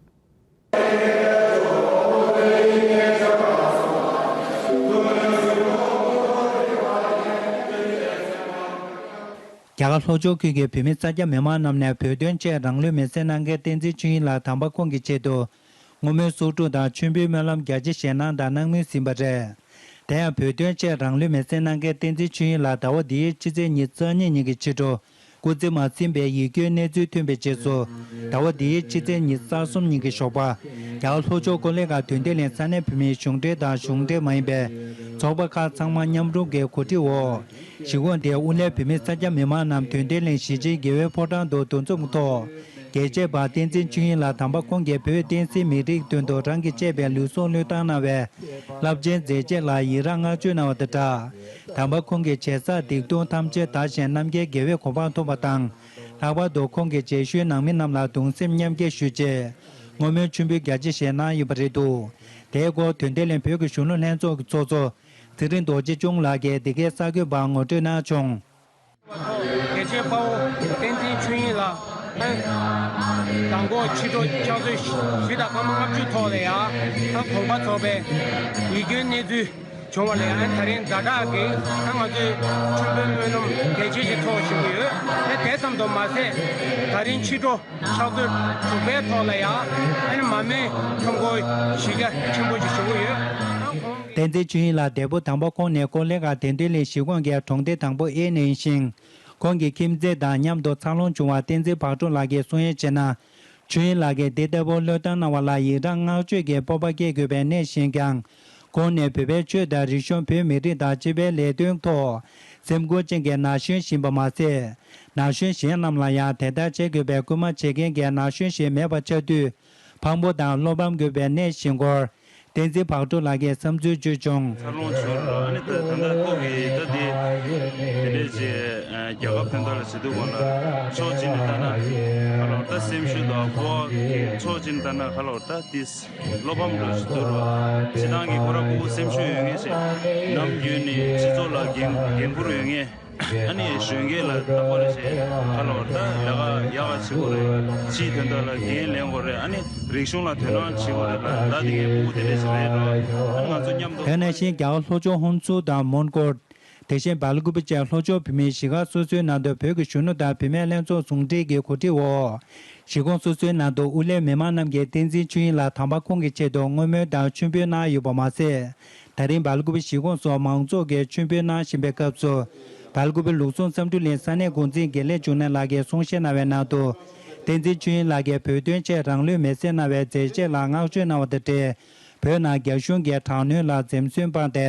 རྒྱ་གར་ལྷོ་ཕྱོགས་ཁུལ་གྱི་བོད་མི་ས་སྐྱ་མི་མང་རྣམས་ནས་བོད་དོན་ཆེད་རང་ལུས་མེར་སྲེག་གནང་མཁན་བསྟན་འཛིན་ཆོས་དབྱིངས་ལགས་དམ་པ་ཁོང་གི་ཆེད་དུ། བསྔོ་སྨོན་གསོག་སྒྲུབ་དང་མཆོད་འབུལ་སྨོན་ལམ་རྒྱ་ཆེ་བཞེས་གནང་དང་གནང་མུས་ཟིན་པ་རེད། དེ་ཡང་བོད་དོན་ཆེད་རང་ལུས་མེར་སྲེག་གནང་མཁན་བསྟན་འཛིན་ཆོས་དབྱིངས་ལགས་ཟླ་བ་འདིའི་ཕྱི་ཚེས་ཉི་ཤུ་རྩ་གཉིས་ཉིན་གྱི་ཕྱི་དྲོ། སྐུ་ཚེ་མ་ཟིན་པའི་ཡིད་སྐྱོའི་གནས་ཚུལ་ཐོན་པའི་རྗེས་སུ། ཟླ་བ་འདིའི་ཕྱི་ཚེས་ཉི་ཤུ་རྩ་གསུམ་ཉིན་གྱི་ཞོགས་པ། རྒྱ་གར་ལྷོ་ཕྱོགས་ཀོ་ལི་གྷལ་དོན་ལྡན་གླིང་ས་གནས་བོད་མིའི་གཞུང་འབྲེལ་དང་གཞུང་འབྲེལ་མ་ཡིན་པའི་ཚོགས་པ་ཁག་ཚང་མ་མཉམ་རུབ་ཀྱི་གོ་སྒྲིག་འོག་གཞིས་ཁོངས་དེའི་དབུ་བླའི་བོད་མི་ས་སྐྱ་མི་མང་རྣམས་དོན་ལྡན་གླིང་གཞིས་བྱེས་དགེ་འོས་ཕོ་བྲང་དུ་འདུ་འཛོམས་ཐོག་རྒྱལ་གཅེས་དཔའ་བསྟན་འཛིན་ཆོས་དབྱིངས་ལགས་དམ་པ་ཁོང་གིས་བོད་བསྟན་སྲིད་མི་རིགས་དོན་དུ་རང་གིས་གཅེས་པའི་ལུས་ཟུངས་བློས་བཏང་གནང་བའི་རླབས་ཆེན་མཛད་རྗེས་ལ་ཡི་རངས་བསྔགས་བརྗོད་གནང་བ་དང་སྦྲགས། དམ་པ་ཁོང་གི་བྱས་བསགས་སྡིག་ལྟུང་ཐམས་ཅད་དག་ཞིང་རྣམ་མཁྱེན་རྒྱལ་བའི་གོ་འཕང་ཐོབ་པ་དང་། ལྷག་པར་དུ་ཁོང་གི་མཇལ་ཞུའི་ནང་མི་རྣམས་ལ་གདུང་སེམས་མཉམ་སྐྱེད་ཞུ་ཆེད། བསྔོ་སྨོན་མཆོད་འབུལ་རྒྱ་ཆེ་བཞེས་གནང་ཡོད་པ་རེད་འདུག་དེའི་སྐོར་དོན་ལྡན་གླིང་བོད་ཀྱི་གཞོན་ནུ་ལྷན་ཚོགས་ཀྱི་ཚོགས་གཙོ། ཚེ་རིང་རྡོ་རྗེ་འཆང་ལགས་ཀྱིས་འདི་གའི་གསར་འགོད་པར་ངོ་སྤྲོད་གནང་བྱུང་། རྒྱལ་གཅེས་དཔའ་བོ་བསྟན་འཛིན་ཆོས་དབྱིངས་ལགས། མདང་དགོང་ཕྱི་དྲོ་ཕྱག་ཚོད་བཞི་དང་སྐར་མ་ལྔ་བཅུ་ཐོག་ལ་ཡང་ད་གོམ་པ་ཚོགས་པའི་ཉེས་སྐྱོན་གནས་ཚུལ་བྱུང་བ་ལ་ཡང་ད་རིང་ཛ་དྲག་གི་ད་ང་ཚོའི་མཆོད་འབུལ་སྨོན་ལམ་གལ་ཆེ་ཞིག་ཚོགས་བཞིན་ཡོད། དེ་དེ་ཙམ་དུ་མ་ཟད་ད་རིང་ཕྱི་དྲོ་ཕྱག་ཚོད་དྲུག་པའི་ཐོག་ལ་ཡང་ཨ་ནི་མར་མེ་ཁྲོམ་སྐོར་གཞི་རྒྱ་ཆེན་པོ་ཞིག་བྱུང་གི་ཡོད། བསྟན་འཛིན་ཆོས་དབྱིངས་ལགས་འདས་པོ་དམ་པ་ཁོང་ནས་ཀོ་ལི་གྷལ་དོན་ལྡན་གླིང་གཞིས་ཁོངས་ཀྱི་གྲོང་སྡེ་དང་པོ་ཨེ་ནས་ཡིན་ཞིང་། ཁོང་གི་ཁྱིམ་མཚེས་དང་མཉམ་དུ་འཚར་ལོངས་བྱུང་བ་བསྟན་འཛིན་བག་གྲོ་ལགས་ཀྱིས་གསུང་ཡས་བྱས་ན། ཆོས་དབྱིངས་ལགས་ཀྱིས་འདི་ལྟ་བུ་བློས་བཏང་གནང་བ་ལ་ཡི་རང་བསྔགས་བརྗོད་ཀྱི་སྤོབས་པ་སྐྱེ་དགོས་པའི་གནས་ཤིག་ཡིན་ཀྱང་། ཁོང་ནས་བོད་པའི་ཆོས་དང་རིག་གཞུང་བོད་མི་རིགས་དང་སྤྱི་པའི་ལས་དོན་ཐོག་སེམས་ཁུར་ཅན་གྱི་ན་གཞོན་ཞིག་ཡིན་པ་མ་ཟད། ན་གཞོན་གཞན་རྣམས་ལ་ཡང་དེ་ལྟར་བྱེད་དགོས་པའི་སྐུལ་མ་བྱེད་མཁན་གྱི་ན་གཞོན་ཞིག་མེད་པ་ཆགས་དུས། ཕངས་པོ་དང་བློ་ཕམ་དགོས་པའི་གནས་ཤིག་ཡིན་སྐོར། བསྟན་འཛིན་བག་གྲོ་ལགས་ཀྱིས་བསམ་ཚུལ་བརྗོད་བྱུང་། འཚར་ལོངས་བྱུང་ར་ཨ་ནི་ད་ད་ལྟ་ཁོ་གི་ད་དེ་དེ་འདྲས་ཅིག་རྒྱལ་ཁབ་དོན་དག་ལ་བྱེད་དུས་སྒང་ལ་ཕྱོགས་གཅིག་ནས་ལྟ་ན་ཧ་ལོ་ད་སེམས་ཤུགས་དང་ཁོ་གི་ཕྱོགས་གཅིག་ནས་ལྟ་ན་ཧ་ལོ་ད་དེ་བློ་ཕམ་འགྲོ་ཞིག་འདུག་ར། སྤྱི་བཏང་གི་ཁོ་ར་ཁོ་སེམས་ཤུགས་ཡོད་མཁན་ཞིག་ནམ་རྒྱུན་ནས་སྤྱི་ཚོགས་ལ་འགན་འགན་འཁུར་ཡོད་མཁན། ཨ་ནི་གཞོན་སྐྱེས་ལ་བལྟ་དགོས་རེད་ཞེས་ཁ་ལོ་ད་ལས་ཀ་ཡག་ག་བྱེད་དགོས་རེད། སྤྱིའི་དོན་དག་ལ་འགན་ལེན་དགོས་རེད། ཨ་ནི་རིག་གཞུང་ལ་དོ་སྣང་བྱེད་དགོས་རེད་ལ་ད་དེ་གའི་ཕྲུ་གུ་དེ་འདྲས་ཞིག་རེད་རོ། ཨ་ནི་ང་ཚོ་མཉམ་དུ། དེ་ནང་བཞིན་རྒྱ་གར་ལྷོ་ཕྱོགས་ཧོན་སུར་དང་མོན་གྷོ། དེ་བཞིན་སྦེལ་ཀུ་པེ་བཅས་ལྷོ་ཕྱོགས་བོད་མིའི་གཞིས་ཀ་སོ་སོའི་ནང་དུ་བོད་ཀྱི་གཞོན་ནུ་དང་བུད་མེད་ལྷན་ཚོགས་ཟུང་འབྲེལ་གྱི་གོ་སྒྲིག་འོག་གཞིས་ཁོངས་སོ་སོའི་ནང་དུ་དབུ་ལས་མི་མང་རྣམས་ཀྱིས་བསྟན་འཛིན་ཆོས་དབྱིངས་ལགས་དམ་པ་ཁོང་གི་ཆེད་དུ་བསྔོ་སྨོན་དང་མཆོད་འབུལ་གནང་ཡོད་པ་མ་ཟད། ད་རིང་སྦེལ་ཀུ་པེ་གཞིས་ཁོངས་སུ་མང་ཚོགས་ཀྱིས་མཆོད་འབུལ་གནང་བཞིན་པའི་སྐབས་སུ། སྦེལ་ཀུ་པེ་ལུགས་ཟུང་བསམ་གྲུབ་གླིང་ས་གནས་འགོ་འཛིན་དགེ་ལེགས་འབྱུང་གནས་ལགས་ཀྱིས་གསུང་བཤད་གནང་བའི་ནང་དུ། བསྟན་འཛིན་ཆོས་དབྱིངས་ལགས་ཀྱིས་བོད་དོན་ཆེད་རང་ལུས་མེར་སྲེག་གནང་བའི་མཛད་རྗེས་ལ་བསྔགས་བརྗོད་གནང་བ་དང་འབྲེལ། བོད་ནང་རྒྱ་གཞུང་གིས་དྲག་གནོན་ལ་འཛེམ་ཟོན་སྤངས་ཏེ།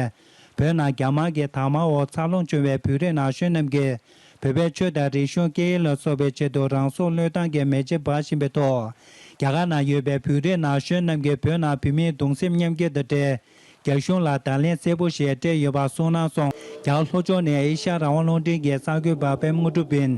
བོད་ནང་རྒྱ་དམར་གྱི་དར་དམར་འོག་འཚར་ལོངས་བྱུང་བའི་བོད་རིགས་ན་གཞོན་རྣམས་ཀྱིས། བོད་པའི་ཆོས་དང་རིག་གཞུང་སྐད་ཡིག་ལ་སོགས་པའི་ཆེད་དུ་རང་སྲོག་བློས་བཏང་གིས་མེ་ལྕེ་འབར་བཞིན་པའི་ཐོག་རྒྱ་གར་ནང་ཡོད་པའི་བོད་རིགས་ན་གཞོན་རྣམས་ཀྱིས་བོད་ནང་བོད་མིའི་གདུང་སེམས་མཉམ་སྐྱེད་དང་འབྲེལ། རྒྱ་གཞུང་ལ་བརྡ་ལན་གསལ་པོ་ཞིག་སྤྲད་ཡོད་པ་གསུངས་གནང་སོང་། རྒྱ་གར་ལྷོ་ཕྱོགས་ནས་ཨེ་ཤ་ཡ་རང་དབང་རླུང་འཕྲིན་གྱི་གསར་འགོད་པ་པད་མ་དངོས་གྲུབ་ཡིན།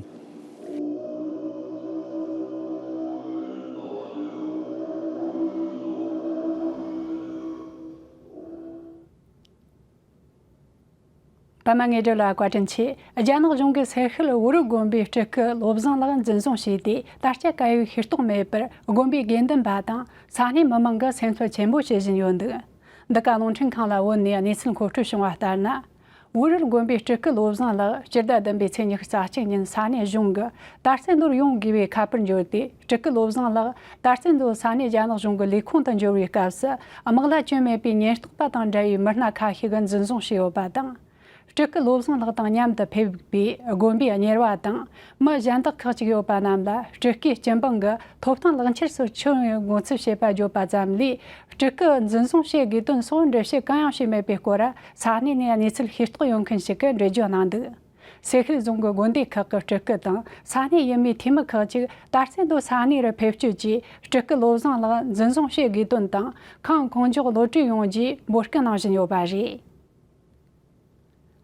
པདྨ་དངོས་གྲུབ་ལགས་བཀའ་དྲིན་ཆེ། རྒྱ་ནག་གཞུང་གིས་སེ་ཤུལ་ཝུ་རུ་དགོན་པའི་སྤྲུལ་སྐུ་བློ་བཟང་ལགས་འཛིན་བཟུང་བྱས་ཏེ་ད་ཆ་ག་ཡོད་ཤེས་རྟོགས་མེད་པར་དགོན་པའི་དགེ་འདུན་པ་དང་ས་གནས་མི་མང་གིས་སེམས་འཚབ་ཆེན་པོ་བྱེད་བཞིན་ཡོད་འདུག་འདི་ག་རླུང་འཕྲིན་ཁང་ལ་བོད་ནས་གནས་ཚུལ་མཁོ་སྤྲོད་བྱུང་བ་ལྟར་ན། ཝུ་རུ་དགོན་པའི་སྤྲུལ་སྐུ་བློ་བཟང་ལགས་སྤྱི་ཟླ་བདུན་པའི་ཚེས་ཉི་ཤུ་རྩ་གཅིག་ཉིན་ས་གནས་གཞུང་གི་དར་རྩེ་མདོར་ཡོང་དགོས་པའི་ཁ་པར་འབྱོར་ཏེ། སྤྲུལ་སྐུ་བློ་བཟང་ལགས་དར་རྩེ་མདོ་ས་གནས་རྒྱ་ནག་གཞུང་གི་ལས་ཁུངས་དུ་འབྱོར་བའི་སྐབས་སུ། དམག་ལྭ་གྱོན་མེད་པའི་ཉེན་རྟོག་པ་དང་འདྲ་བའི་མི་སྣ་ཁ་ཤས་ཀྱིས་འཛིན་བཟུང་བྱས་ཡོད་པ་དང་། སྤྲུལ་སྐུ་བློ་བཟང་ལགས་དང་མཉམ་དུ་ཕེབས་པའི་དགོན་པའི་གཉེར་བ་དང་མི་གཞན་དག་ཁག་ཅིག་ཡོད་པ་རྣམས་ལ་སྤྲུལ་སྐུའི་སྤྱི་འབངས་ཀྱི་ཐོབ་ཐང་ལག་འཁྱེར་སོགས་ཁྱོན་ཡོངས་ངོ་ཚབ་བྱས་པ་བརྗོད་པ་ཙམ་ལས། སྤྲུལ་སྐུ་འཛིན་བཟུང་བྱེད་དགོས་དོན་སོགས་འགྲེལ་བཤད་གང་ཡང་བྱས་མེད་པའི་སྐོར། ས་གནས་ནས་གནས་ཚུལ་ཤེས་རྟོགས་ཡོད་མཁན་ཞིག་གིས་འགྲེལ་བརྗོད་གནང་འདུག་སེ་ཤུལ་རྫོང་གི་དགོན་སྡེ་ཁག་གི་སྤྲུལ་སྐུ་དང་ས་གནས་ཡུལ་མིའི་འཐུས་མི་ཁག་ཅིག་དར་རྩེ་མདོ་ས་གནས་རུ་ཕེབས་སྐྱོད་ཀྱིས་སྤྲུལ་སྐུ་བློ་བཟང་ལགས་འཛིན་བཟུང་བྱེད་དགོས་དོན་དང་ཁོང་གང་མགྱོགས་གློད་གྲོལ་ཡོང་རྒྱུའི་འབོད་སྐུལ་གནང་བཞིན་ཡོད་པ་རེད།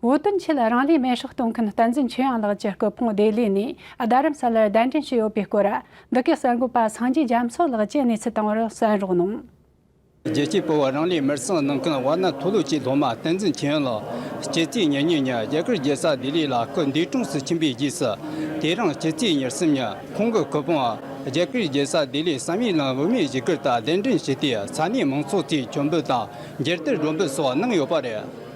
བོད་དོན་ཆེད་རང་ལུས་མེར་སྲེག་གཏོང་མཁན་བསྟན་འཛིན་ཆོས་དབྱངས་ལགས་ཀྱི་སྐུ་ཕུང་ལྡི་ལི་ནས་རྡ་རམ་ས་ལར་གདན་འདྲེན་བྱས་ཡོད་པའི་སྐོར། འདི་གའི་གསར་འགོད་པ་སངས་རྒྱས་རྒྱ་མཚོ་ལགས་ཀྱིས་གནས་ཚུལ་དང་པོར་གསན་རོགས་གནང་། རྒྱལ་གཅེས་ཕུལ་བར་རང་ལུས་མེར་སྲེག་གནང་མཁན་ཝཱ་ཎ་མཐོ་སློབ་ཀྱི་སློབ་མ་བསྟན་འཛིན་ཆོས་དབྱངས་ལགས་སྤྱི་ཚེས་ཉེར་གཉིས་ཉིན་རྒྱ་གར་རྒྱལ་ས་ལྡི་ལི་ལ་སྐུ་འདས་གྲོངས་སུ་ཕྱིན་པའི་རྗེས་སུ། དེ་རིང་སྤྱི་ཚེས་ཉེར་གསུམ་ཉིན་ཁོང་གི་སྐུ་ཕུང་རྒྱ་གར་རྒྱལ་ས་ལྡི་ལི་བསམ་ཡས་གླིང་བོད་མིའི་གཞིས་སྒར་དུ་གདན་འདྲེན་ཞུས་ཏེ། ས་གནས་མང་ཚོགས་ཀྱིས་མཆོད་འབུལ་དང་མཇལ་དར་སྒྲོན་འབུལ་སོགས་གནང་ཡོད་པ་རེད།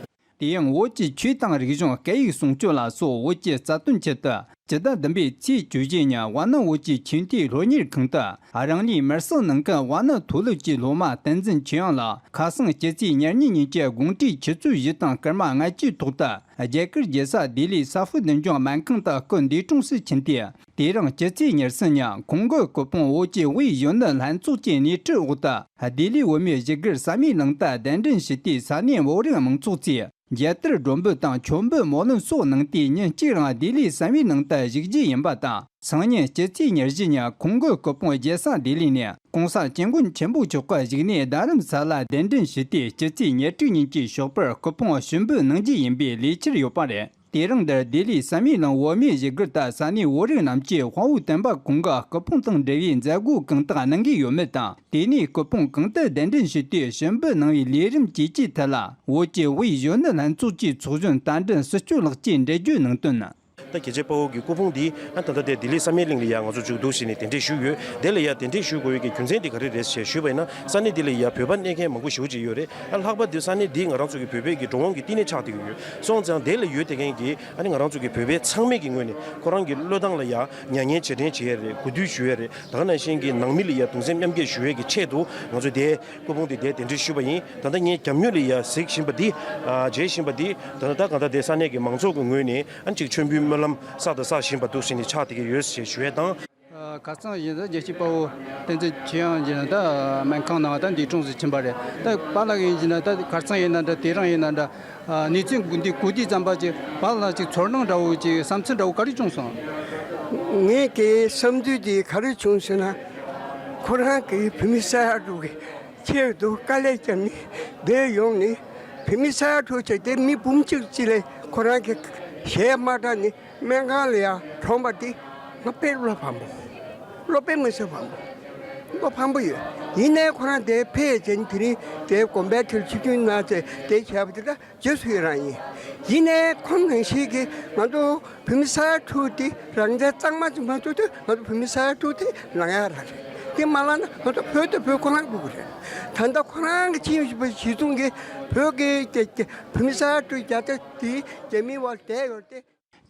དེ་ཡང་བོད་ཀྱི་ཆོས་དང་རིག་གཞུང་སྐད་ཡིག་སྲུང་སྐྱོབ་ལ་སོགས་བོད་ཀྱི་རྩ་དོན་ཆེད་དུ་སྤྱི་ཟླ་བདུན་པའི་ཚེས་བཅུ་བཞི་ཉིན་ཝཱ་ཎ་བོད་ཀྱི་ཆོས་མཐའི་སློབ་གཉེར་ཁང་དུ་རང་ལུས་མེར་སྲེག་གནང་མཁན་ཝཱ་ཎ་མཐོ་སློབ་ཀྱི་སློབ་མ་བསྟན་འཛིན་ཆོས་དབྱངས་ལགས་ཁ་སང་སྤྱི་ཚེས་ཉེར་གཉིས་ཉིན་གྱི་དགོང་དྲོའི་ཆུ་ཚོད་བཞི་དང་སྐར་མ་ལྔ་བཅུའི་ཐོག་ཏུ་རྒྱ་གར་རྒྱལ་ས་ལྡི་ལིའི་ས་ཧྥུ་འདུ་འཇོམས་སྨན་ཁང་དུ་སྐུ་འདས་གྲོངས་སུ་ཕྱིན་ཏེ། དེ་རིང་སྤྱི་ཚེས་ཉེར་གསུམ་ཉིན་ཁོང་གི་སྐུ་ཕུང་བོད་ཀྱི་དབུས་གཞོན་ནུ་ལྷན་ཚོགས་ཀྱི་སྣེ་ཁྲིད་འོག་ཏུ་ལྡི་ལི་བོད་མིའི་གཞིས་སྒར་བསམ་ཡས་གླིང་དུ་གདན་འདྲེན་ཞུས་ཏེ། ས་གནས་བོད་རིགས་མང་ཚོགས་ཀྱིས་མཇལ་དར་སྒྲོན་འབུལ་དང་མཆོད་འབུལ་སྨོན་ལམ་སོགས་གནང་སྟེ། ཉིན་གཅིག་རིང་ལྡི་ལིའི་བསམ་ཡས་གླིང་དུ་བཞུགས་རྒྱུ་ཡིན་པ་དང་། སང་ཉིན་སྤྱི་ཚེས་ཉེར་བཞི་ཉིན་ཁོང་གི་སྐུ་ཕུང་རྒྱལ་ས་ལྡི་ལི་ནས་༸གོང་ས་༸སྐྱབས་མགོན་ཆེན་པོ་མཆོག་གི་བཞུགས་གནས་རྡ་རམ་ས་ལར་གདན་འདྲེན་ཞུས་ཏེ། སྤྱི་ཚེས་ཉེར་དྲུག་ཉིན་གྱི་ཞོགས་པར་སྐུ་ཕུང་ཞུགས་འབུལ་གནང་རྒྱུ་ཡིན་པའི་ལས་འཆར་ཡོད་པ་རེད། དེ་རིང་འདིར་ལྡི་ལིའི་བསམ་ཡས་གླིང་བོད་མིའི་གཞིས་སྒར་དུ་ས་གནས་བོད་རིགས་རྣམས་ཀྱིས་དཔའ་བོ་བསྟན་པ་ཁོང་གི་སྐུ་ཕུང་དང་འབྲེལ་བའི་མཛད་སྒོ་གང་དག་གནང་གི་ཡོད་མེད་དང་། དེ་ནས་སྐུ་ཕུང་གང་དུ་གདན་འདྲེན་ཞུས་ཏེ་ཞུགས་འབུལ་གནང་བའི་ལས་རིམ་བཅས་ཀྱི་ཐད་ལ། བོད་ཀྱི་དབུས་གཞོན་ནུ་ལྷན་ཚོགས་ཀྱི་ཚོགས་གཞོན་རྟ་མགྲིན་སྲིད་སྐྱོང་ལགས་ཀྱིས་འགྲེལ་བརྗོད་གནང་དོན། ད་རྒྱལ་གཅེས་དཔའ་བོ་གི་སྐུ་ཕུང་འདི་ཨ་ད་ལྟ་དེ་ལྡི་ལི་བསམ་ཡས་གླིང་ལ་ཡ་ང་ཚོ་མཇུག་བསྡུ་ཞིག་ནས་གདན་འདྲེན་ཞུས་ཡོད། དེ་ལ་ཡ་གདན་འདྲེན་ཞུ་དགོས་ཡོད་ཀྱི་རྒྱུ་མཚན་དེ་ག་རེ་རེད་ཞེས་ཞུས་པ་ཡིན་ན། ས་གནས་འདི་ལ་ཡ་བོད་པ་གནས་མཁན་མང་པོ་ཞེ་པོ་ཅིག་ཡོད་རེད། ཨ་ལྷག་པར་དུ་ས་གནས་འདི་ང་རང་ཚོ་གི་བོད་པའི་གི་འགྲོ་འོང་གི་བསྟི་གནས་ཆགས་བསྡད་ཀྱི་ཡོད། སོང་ཙང་དེ་ལ་ཡོད་བསྡད་མཁན་གྱི་ཨ་ནི་ང་རང་ཚོ་གི་བོད་པའི་ཚང་མས་ཀྱི་ངོས་ནས་ཁོ་རང་གི་བློས་བཏང་ལ་ཡ་མྱ་ངན་བྱེད་དྲན་བྱེད་ཡས་རེད། གུས་འདུད་ཞུ་ཡས་རེད། ད་ག་ནང་བཞིན་གྱི་ནང་མི་ལ་ཡ་གདུང་སེམས་མཉམ་སྐྱེད་ཞུ་ཡས་ཀྱི་ཆེད་དུ་ང་ཚོ་དེ་སྐུ་ཕུང་དེ་དེ་གདན་འདྲེན་ཞུས་པ་ཡིན། ད་ལྟ་ངས་རྒྱབ་མྱུར་ལ་ཡ་གཟིགས་བཞིན་པ་འདི། ཨ་མཇལ་བཞིན་པ་འདི། ད་ལྟ་ད་གང་ལྟར་དེ་ས་གནས་ཀྱི་མང་ཚོགས་ཀྱི་ངོས་ནས་ཨ་ཅིག་མཆོད་འབུལ་སྨོན་ལམ་བསགས་དང་བསགས་བཞིན་པ་འདུག་ཟེར་ནས་ཆགས་བསྡད་ཀྱི་ཡོད་ཞེས་ཞུ་ཡས་དང་། ཨ་ཁ་སང་ཡིན་ན་རྒྱལ་གཅེས་དཔའ་བོ་བསྟན་འཛིན་ཆོས་དབྱངས་ཡིན་ན་ད་སྨན་ཁང་ནང་ད་འདས་གྲོངས་སུ་ཕྱིན་པ་རེད། ད་པཱ་ལགས་ཡིན་ན་ད་ཁ་སང་ཡིན་ན་འདྲ་དེ་རིང་ཡིན་ན་འདྲ། ཨ་གནས་ཚུལ་འདི་གོ་དུས་ཙམ་པ་ཅིག་པཱ་ལགས་ཅིག་ཚོར་སྣང་འདྲ་བོ་ཅིག་བསམ་ཚུལ་འདྲ་བོ་ག་རེ་བྱུང་སོང་། ངས་ཀྱི་བསམ་ཚུལ་དེ་ག་རེ་བྱུང་ཟེར་ན། ཁོ་རང་གི་བོད་མི་ས་ཡ་དྲུག་གི་ཆེད་དུ་དཀའ་ལས་བརྒྱབ་ནས་འདིར་ཡོང་ནས། བོད་མི་ས་ཡ་དྲུག་བྱས་ཏེ་མི་འབུམ་གཅིག་ཅིག་ལ་ཁོ་རང་གི་ཞལ་མ་དྲངས་ནས་སྨན་ཁང་ལ་ཡང་གྲོངས་པ་དེ་ང་དཔེ་བློ་ཕམ་པོ། བློ་དཔེ་མི་སྲིད་ཕམ་པོ། བློ་ཕམ་པོ་ཡོད། ཡིན་ནའི་ཁོ་རང་དེར་ཕེབས་བྱས་ནས་དེ་རིང་དེ་དགོན་པའི་ཁྲིར་ཆིབས་བསྒྱུར་གནང་བྱས་དེ་བྱས་པ་དེ་ད། རྗེས་སུ་ཡི་རང་ཡིན། ཡིན་ནའི་ཁོང་ནང་བཞིན་གྱི་ང་ཚོ་བོད་མི་ས་ཡ་དྲུག་དེ་རང་བཙན་གཙང་མ་ཅིག་མ་ཐོབ་དུས་ང་ཚོ་བོད་མི་ས་ཡ་དྲུག་དེ་ལངས་ཡ་རག་རེད། དེ་མ་ལངས་ན་ང་ཚོ་བོད་དང་བོད་ཁོ་རང་སྒུག་གི་རེད། ད་ལྟ་ཁོ་རང་གི་ཁྱིམ་གཞིས་པ་གཞིས་སྲུང་གི་བོད་ཀྱི་རྒྱ་རྒྱ་བོད་མི་ས་ཡ་དྲུག་རྒྱ་ཆ་དེ་རྒྱ་མིའི་འོག་ལ་བསྡད་ཡོད་དེ།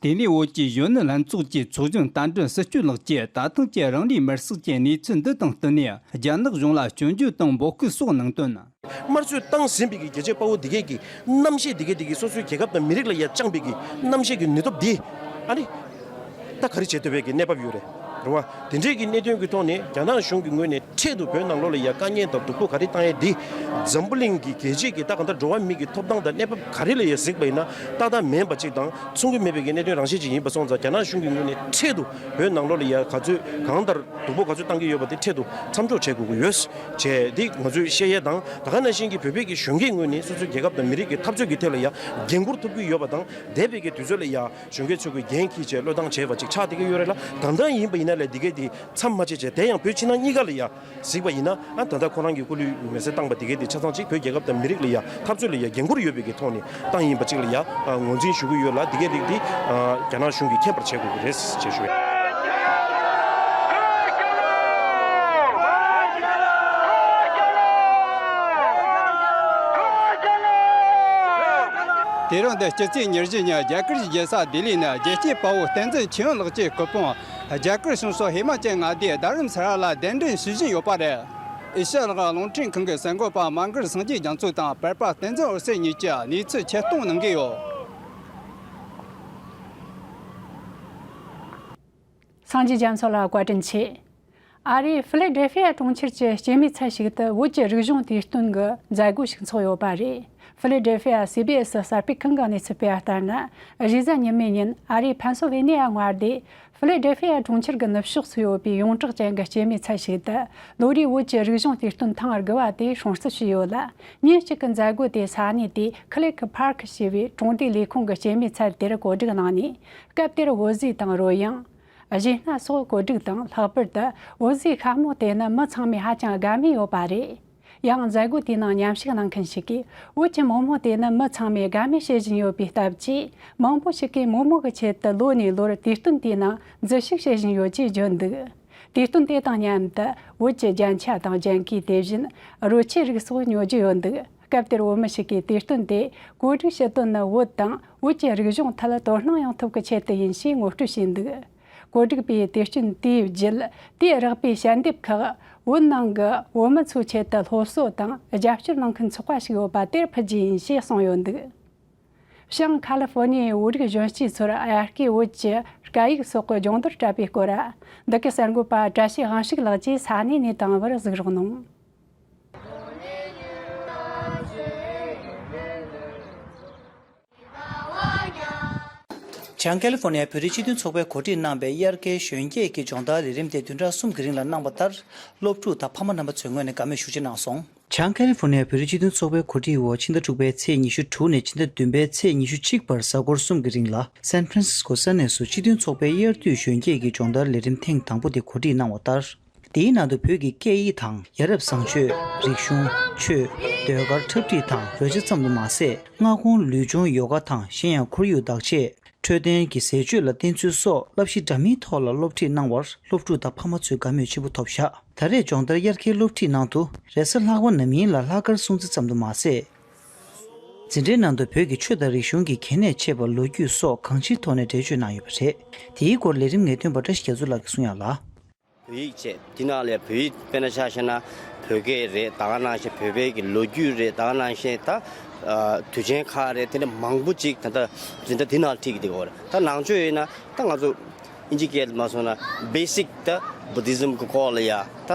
དེ་ནས་བོད་ཀྱི་གཞོན་ནུ་ལྷན་ཚོགས་ཀྱི་ཚོགས་གཞོན་རྟ་མགྲིན་སྲིད་སྐྱོང་ལགས་ཀྱིས་ད་ཐེངས་ཀྱི་རང་རེའི་མི་སེར་གྱི་གནས་ཚུལ་འདི་དང་བསྟུན་ནས་རྒྱ་ནག་གཞུང་ལ་སྐྱོན་བརྗོད་དང་འབོད་སྐུལ་སོགས་གནང་དོན། དམར་གསོད་བཏང་ཟིན་པའི་གི་རྒྱལ་གཅེས་དཔའ་བོ་འདི་གས་ཀྱི་རྣམ་ཤེས་འདི་གས་འདི་གས་སོ་སོའི་རྒྱལ་ཁབ་དང་མི་རིགས་ལ་ཡ་བཅངས་པའི་གི་རྣམ་ཤེས་ཀྱི་ནུས་སྟོབས་འདི་ཨ་ནི་ད་ག་རེ་བྱེད་ཐུབ་པའི་གི་གནས་བབ་ཡོད་རེད། རེད་བ། དེ་འདྲའི་གི་གནད་དོན་གྱི་ཐོག་ནས་རྒྱ་ནག་གཞུང་གི་ངོས་ནས་འཕྲལ་དུ་བོད་ནང་ལོགས་ལ་ཡ་དཀའ་ངལ་དང་སྡུག་པོ་ག་རེ་བཏང་ཡས་འདི་འཛམ་བུ་གླིང་གི་རྒྱལ་སྤྱིའི་གི་ད་ག་འདྲ་འགྲོ་བ་མི་གི་ཐོབ་ཐང་དང་གནས་བབ་ག་རེ་ལ་ཡ་གཟིགས་པ་ཡིན་ན་ཏག་ཏག་མིན་པ་ཅིག་དང་མཚུངས་ཀྱི་མེད་པའི་གི་གནད་དོན་རང་བཞིན་ཅིག་ཡིན་པ་སོང་ཙང་རྒྱ་ནག་གཞུང་གི་ངོས་ནས་འཕྲལ་དུ་བོད་ནང་ལོགས་ལ་ཡ་ག་ཚོད་གང་ལྟར་སྡུག་པོ་ག་ཚོད་བཏང་གི་ཡོད་པ་དེ་འཕྲལ་དུ་མཚམས་འཇོག་བྱེད་དགོས་ཀྱི་ཡོད། བྱས་འདི་ང་ཚོས་བཤད་ཡས་དང་ད་ག་ནང་བཞིན་གྱི་བོད་པའི་གི་གཞོན་སྐྱེས་ངོས་ནས་སོ་སོའི་རྒྱལ་ཁབ་དང་མི་རིགས་ཀྱི་འཐབ་རྩོད་ཀྱི་ཐད་ལ་ཡང་འགན་འཁུར་ཐུབ་ཀྱི་ཡོད་པ་དང་འདས་པའི་གི་དུས་ཚོད་ལ་ཡང་གཞོན་སྐྱེས་ཚོ་གི་འགན་འཁྱེར་བྱས་བློས་བཏང་བྱས་པ་ཅིག་ཆགས་བསྡད་ཀྱི་ཡོད་རེད་ལ། ད་ལྟ་ཡིན་པ་ཡིན་ན་ལས་འདི་གས་འདི་མཚམས་མ་ཆད་བྱས་དེ་ཡང་བོད་ཕྱི་ནང་གཉིས་ཀ་ལ་ཡང་གཟིགས་པ་ཡིན་ན་ཨ་ད་ལྟ་ཁོ་རང་གི་སྐུ་ལུས་མེ་སྲེག་བཏང་པ་འདི་གས་འདི་ཆ་ཚང་ཅིག་བོད་རྒྱལ་ཁབ་དང་མི་རིགས་ལ་ཡང་འཐབ་རྩོད་ལ་ཡང་འགན་འཁུར་ཡོད་པའི་གི་ཐོག་ནས་བཏང་ཡིན་པ་ཅིག་ལ་ཡང་ངོས་འཛིན་ཞུ་གི་ཡོད་ལ། འདི་གས་འདི་འདི་རྒྱ་ནག་གཞུང་གིས་མཁྱེན་པར་བྱེད་དགོས་ཀྱི་རེད་ཅེས་ཞུ། དེ་རིང་འདི་སྤྱི་ཚེས་ཉེར་བཞི་ཉིན་རྒྱ་གར་གྱི་རྒྱལ་ས་ལྡི་ལི་ནས་རྒྱལ་གཅེས་དཔའ་བོ་བསྟན་འཛིན་ཆོས་དབྱངས་ལགས་ཀྱི་སྐུ་ཕུང་རྒྱ་གར་གཞུང་སོགས་ཧི་མ་ཅལ་མངའ་སྡེའི་རྡ་རམ་ས་ལ་ལ་གདན་འདྲེན་ཞུ་བཞིན་ཡོད་པ་རེད། ཨེ་ཤ་ཡ་གླིང་རླུང་འཕྲིན་ཁང་གི་གསར་འགོད་པ་མ་གར་སངས་རྒྱས་རྒྱ་མཚོ་དང་པར་པ་བསྟན་འཛིན་འོད་ཟེར་གཉིས་ཀྱིས་གནས་ཚུལ་ཆེད་གཏོང་གནང་གི་ཡོད། སངས་རྒྱས་རྒྱ་མཚོ་ལ་བཀའ་དྲིན་ཆེ། ཨ་རིའི་ཧྥི་ལེ་ཌེལ་ཧྥི་ཡ་གྲོང་ཁྱེར་གྱི་སྐྱེད་མོས་ཚལ་ཞིག་ཏུ་བོད་ཀྱི་རིག་གཞུང་དུས་སྟོན་གྱི་མཛད་སྒོ་ཞིག་འཚོགས་ཡོད་པ་རེད། ཧྥི་ལེ་ཌེལ་ཧྥི་ཡ་སི་བི་ཨེ་སི་གསར་སྤེལ་ཁང་གིས་གནས་ཚུལ་སྤེལ་བ་ལྟར་ན། གཞེས་གཟའ་ཉི་མའི་ཉིན་ཨ་རིའི་ཕན་སོ་ཝེ་ནི་ཡ་མངའ་སྡེའི་ཧྥི་ལེ་ཌེལ་ཧྥི་ཡ་གྲོང་ཁྱེར་གྱི་ནུབ་ཕྱོགས་སུ་ཡོད་པའི་ཡོངས་གྲགས་ཅན་གྱི་སྐྱེད་མོས་ཚལ་ཞིག་ཏུ་ལོ་རེའི་བོད་ཀྱི་རིག་གཞུང་དུས་སྟོན་ཐེངས་དགུ་བ་དེ་སྲུང་བརྩི་བྱས་ཡོད་ལ། ཉིན་གཅིག་གི་མཛད་སྒོ་དེ་ས་གནས་དེའི་ཁི་ལེ་ཁི་ཕར་ཁི་ཞེས་པའི་གྲོང་སྡེའི་ལས་ཁུངས་ཀྱི་སྐྱེད་མོས་ཚལ་དེར་གོ་སྒྲིག་གནང་ནས། སྐབས་དེར་བོད་ཟས་དང་རོལ་དབྱངས། གཞས་སྣ་སོགས་གོ་སྒྲིག་དང་། ལྷག་པར་དུ་བོད་ཟས་ཤ་མོག་དེ་ནི་མི་ཚང་མས་ཧ་ཅང་དགའ་མོས་ཡོད་པ་རེད། ཡང་མཛད་སྒོ་དེའི་ནང་མཉམ་ཞུགས་གནང་མཁན་ཞིག་གིས། བོད་ཀྱི་མོག་མོག་དེ་ནི་མི་ཚང་མས་དགའ་མོས་བྱེད་བཞིན་ཡོད་པའི་སྟབས་ཀྱིས། མང་པོ་ཞིག་གིས་མོག་མོག་གི་ཆེད་དུ་ལོ་ནས་ལོར་དུས་སྟོན་དེའི་ནང་འཛུལ་ཞུགས་བྱེད་བཞིན་ཡོད་ཅེས་བརྗོད་འདུག། དུས་སྟོན་དེ་དང་མཉམ་དུ་བོད་ཀྱི་རྒྱན་ཆ་དང་རྒྱན་གོས། དེ་བཞིན་རོལ་ཆས་རིགས་སོགས་ཉོ་རྒྱུ་ཡོད་འདུག། སྐབས་དེར་བོད་མི་ཞིག་གིས་དུས་སྟོན་དེ་གོ་སྒྲིག་བྱེད་དོན་ནི་བོད་དང་བོད་ཀྱི་རིག་གཞུང་ཐད་དོ་སྣང་ཡོང་ཐབས་ཀྱི་ཆེད་དུ་ཡིན་ཞེས་ངོ་སྤྲོད་བྱས་འདུག། གོ་སྒྲིག་པས་དུས་སྟོན་དེའི་རྒྱུད་དེའི་རགས་པའི་ཞལ་འདེབས་ཁག་བོད་ནང་གི་བོད་མི་ཚོའི་ཆེད་དུ་སློབ་གསོ་དང་རྒྱབ་སྐྱོར་གནང་མཁན་ཚོགས་པ་ཞིག་ཡོད་པ་དེར་ཕུལ་རྒྱུ་ཡིན་ཞེས་གསུངས་ཡོད་འདུག། བྱང་ཁ་ལི་ཧྥོ་ནི་ཡའི་བོད་རིགས་གཞོན་སྐྱེས་ཚོར་དབྱར་ཁའི་བོད་ཀྱི་སྐད་ཡིག་སོགས་ཀྱི་སྦྱོང་བརྡར་སྤྲད་པའི་སྐོར། འདི་གའི་གསར་འགོད་པ་བཀྲ་ཤིས་དབང་ཕྱུག་ལགས་ཀྱིས་ས་གནས་ནས་བཏང་བར་གཟིགས་རོགས་གནང་། བྱང་ཁ་ལི་ཧྥོ་ནི་ཡ་བོད་རིགས་སྤྱི་མཐུན་ཚོགས་པས་གོ་སྒྲིག་གནང་བའི་དབྱར་ཁའི་གཞོན་སྐྱེས་ཀྱི་སྦྱོང་བརྡར་ལས་རིམ་དེ་བདུན་ཕྲག་གསུམ་གྱི་རིང་ལ་གནང་བ་ལྟར། སློབ་ཕྲུག་དང་ཕ་མ་རྣམ་པ་ཚོའི་ངོས་ནས་དགའ་མོས་ཤུགས་ཆེ་གནང་སོང་། བྱང་ཁ་ལི་ཧྥོ་ནི་ཡ་བོད་རིགས་སྤྱི་མཐུན་ཚོགས་པའི་གོ་སྒྲིག་འོག་ཕྱི་ཟླ་དྲུག་པའི་ཚེས་ཉི་ཤུ་དྲུག་ནས་ཕྱི་ཟླ་བདུན་པའི་ཚེས་ཉི་ཤུ་གཅིག་བར་གཟའ་འཁོར་གསུམ་གྱི་རིང་ལ་སན་ཧྥ་རན་སིས་ཀོ་ས་གནས་སུ་སྤྱི་མཐུན་ཚོགས་པའི་དབྱར་དུས་གཞོན་སྐྱེས་ཀྱི་སྦྱོང་བརྡར་ལས་རིམ་ཐེངས་དང་པོ་དེ་གོ་སྒྲིག་གནང་བ་ལྟར། དེའི་ནང་དུ་བོད་ཀྱི་སྐད་ཡིག་དང་ཡ་རབས་བཟང་སྤྱོད། རིག་གཞུང་། ཆོས། ཟློས་གར། འཁྲབ་ཁྲིད་དང་རོལ་ཆ་ཙམ་དུ་མ་ཟད། མངའ་ཁོངས་ལུས་སྦྱོང་ཡོ་ག་དང་གཞན་ཡང་ཁོར་ཡུག་བདག་གཅེས། འཕྲོད་བསྟེན་གྱི་ཟས་སྤྱོད་ལ་བསྟེན་ཚུལ་སོགས་བསླབ་གཞི་འདྲ་མིན་ཐོག་ལ་སློབ་ཁྲིད་གནང་བར་སློབ་ཕྲུག་དང་ཕ་མ་ཚོས་དགའ་མོས་ཆེན་པོ་ཐོབ་བཞག་ད་རེས་སྦྱོང་བརྡར་དབྱར་ཁའི་སློབ་ཁྲིད་ནང་དུ་རེས་གཟའ་ལྷག་པ་ནམ་ཡིན་ལ་ལྷག་དཀར་སྲུང་བརྩི་ཙམ་དུ་མ་ཟད། འཛིན་གྲྭའི་ནང་དུ་བོད་ཀྱི་ཆོས་དང་རིག་གཞུང་གི་གལ་གནད་ཆེ་བ་ལོ་རྒྱུས་སོགས་གང་ཅིའི་ཐོག་ནས་འགྲེལ་བརྗོད་གནང་ཡོད་པ་རེད། དེའི་སྐོར་ལས་རིམ་ངེས་སྟོན་པ་བཀྲ་ཤིས་རྒྱ་མཚོ་ལགས་ཀྱིས་གསུངས་ཡག་ལ། བོད་ཡིག་བྱས། འདི་ནང་ལ་བོད་ཡིག་དཔེར་ན་ཆ་བཞག་ན་བོད་སྐད་རེད། ད་ག་ནང་བཞིན་བོད་པའི་གི་ལོ་རྒྱུས་རེད། ད་ག་ནང་བཞིན་ད་ཨ་དུས་ཆེན་ཁག་རེད། དེ་འདྲ་མང་པོ་ཅིག་ད་ལྟ་འཛིན་གྲྭ་འདི་ནང་ཁྲིད་ཀྱི་འདུག་གོ་ད་ནང་ཆོས་ཡིན་ན་ད་ང་ཚོ་ཨིན་ཇི་སྐད་མ་སོང་ན་basic ད་Buddhism་གི་སྐོར་ལ་ཡ་ད་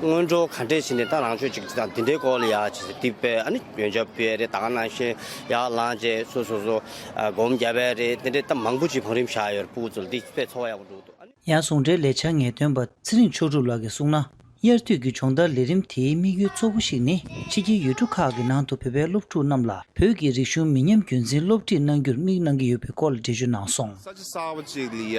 སྔོན་འགྲོ་ག་འདྲས་བྱས་ནས་ད་ནང་ཆོས་ཅིག་ཅིག་དང་འདི་འདྲའི་སྐོར་ལ་ཡ་ཅིག་ཅིག་དེ་དཔེ་ཨ་ནི་ཡོན་ཆབ་ཕུལ་ཡ་རེད། ད་ག་ནང་བཞིན་ཡར་ལངས་བྱས་སོ་སོ་སོ་ཨ་སྒོམ་རྒྱབ་ཡ་རེད། དེ་འདྲའི་ད་མང་པོ་ཅིག་བང་རིམ་བཞག་ཡོད་རེད། ཕྲུ་གུ་ཚོ་ལ་འདི་དཔེ་ཚོར་བ་ཡག་པོ་འདུག་ཡང་ཟུང་འབྲེལ་ལས་འཆར་ངེས་སྟོན་པ་ཚེ་རིང་མཆོག་གྲུབ་ལགས་ཀྱིས་གསུངས་ན། དབྱར་དུས་ཀྱི་སྦྱོང་བརྡར་ལས་རིམ་དེའི་དམིགས་ཡུལ་གཙོ་བོ་ཞིག་ནི་ཕྱི་རྒྱལ་ཡུལ་གྲུ་ཁག་གི་ནང་དུ་བོད་པའི་སློབ་ཕྲུག་རྣམས་ལ་བོད་ཀྱི་རིག་གཞུང་མི་ཉམས་རྒྱུན་འཛིན་སློབ་ཁྲིད་གནང་རྒྱུར་དམིགས་གནང་གི་ཡོད་པའི་སྐོར་ལ་འགྲེལ་བརྗོད་གནང་སོང་། ས་ཆ་གསར་པ་ཅིག་ལ་ཡ་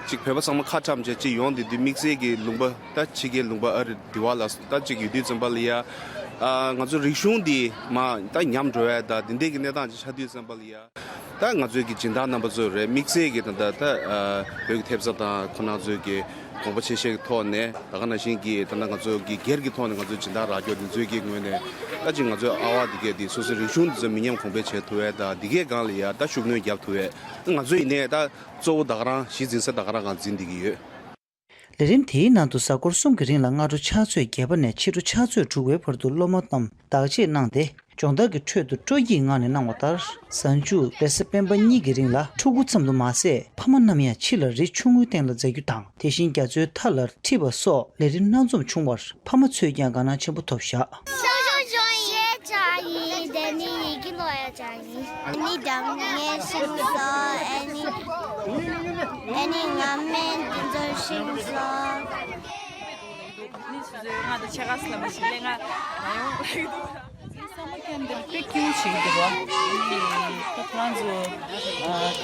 ཅིག་བོད་པ་ཚང་མ་ཁ་བཀྲམ་བྱས་ཅིག་ཡོང་བསྡད་དུས་དམིགས་བསལ་གྱི་ལུང་པ་ད་ཕྱི་རྒྱལ་ལུང་པ་ཨ་རི་དེ་བ་ལ་ད་ཅིག་ཡོད་དུས་ཙམ་པ་ལ་ཡ་ཨ་ང་ཚོ་རིག་གཞུང་འདི་མ་ད་ཉམས་འགྲོ་ཡ་ད་དེ་འདྲས་ཀྱི་གནས་སྟངས་ཅིག་ཆགས་དུས་ཙམ་པ་ལ་ཡ། ད་ང་ཚོའི་གི་སྦྱིན་བདག་རྣམ་པ་ཚོ་རེད། དམིགས་བསལ་གྱི་ད་ལྟ་ད་ཨ་བོད་ཀྱི་ཐེབས་རྩ་དང་ཁོ་ན་ཚོའི་གི་དགོངས་པ་ཆེ་ཤོས་ཀྱི་ཐོག་ནས་ད་ག་ནང་བཞིན་གྱི་ད་ལྟ་ང་ཚོ་གི་སྒེར་གྱི་ཐོག་ནས་ང་ཚོའི་སྦྱིན་བདག་རག་སྐྱོར་འདི་ཚོའི་གི་ངོས་ནས་ད་ཅིག་ང་ཚོའི་ཨ་བ་འདི་གས་འདི་སོ་སོའི་རིག་གཞུང་འདི་ཚོ་མི་ཉམས་གོང་འཕེལ་བྱེད་ཐུབ་ཡས་དང་འདི་གས་སྒང་ལ་ཡ་ད་ཤུགས་སྣོན་རྒྱབ་ཐུབ་ཡས་ང་ཚོ་ཡིན་ནའི་ད་གཙོ་བོ་ད་ག་རང་གཞི་འཛིན་ས་ད་ག་རང་སྒང་འཛིན་བསྡད་ཀྱི་ཡོད། ལས་རིམ་དེའི་ནང་དུ་གཟའ་འཁོར་གསུམ་གྱི་རིང་ལ་སྔ་དྲོ་ཕྱག་ཚོད་བརྒྱད་པ་ནས་ཕྱི་དྲོ་ཕྱག་ཚོད་དྲུག་པའི་བར་དུ་སློབ་མ་རྣམས་བདག་གཅེས་གནང་སྟེ། སྦྱོང་བརྡར་གྱི་ཁྲོད་དུ་སྤྲོ་སྐྱིད་ངང་ནས་གནང་བ་ལྟར། གཟའ་མཇུག་རེས་གཟའ་སྤེན་པ་གཉིས་ཀྱི་རིང་ལ་ཕྲུ་གུ་ཙམ་དུ་མ་ཟད། ཕ་མ་རྣམས་ཡང་ཕྱི་ལ་རི་ཆུང་ངུའི་སྟེང་ལ་འཛེག་རྒྱུ་དང་། དེ་བཞིན་རྒྱ་མཚོའི་མཐའ་ལ་ཁྲིད་པ་སོགས་ལས་རིམ་སྣ་འཛོམས་བྱུང་བར། ཕ་མ་ཚོས་ཀྱང་དགའ་སྣང་ཆེན་པོ་ཐོབ་བཞག་གསོ་སྦྱོང་བྱེད་ཡག་ཡིན། དེ་ནས་ཡི་གེ་ཀློག་ཡག་ཡིན། ཨ་ནི་སྒྲ་སྙན་ཤེས་སོང་། ཨ་ནི་ཨ་ནི་ང་སྨན་འདི་ཚོ་ཤེས་སོང་། ནི་སུ་ཟེར་ང་དང་ཆ་ག་སི་ལ་མ་ཤི་ལེ་ང་ང་ཡོང་། ས་མ་ཀན་འདིར་དཔེ་སྐྱིད་པོ་ཞིག་འདུག་བ། ཨ་ནི་ད་ཁོ་རང་ཚོ་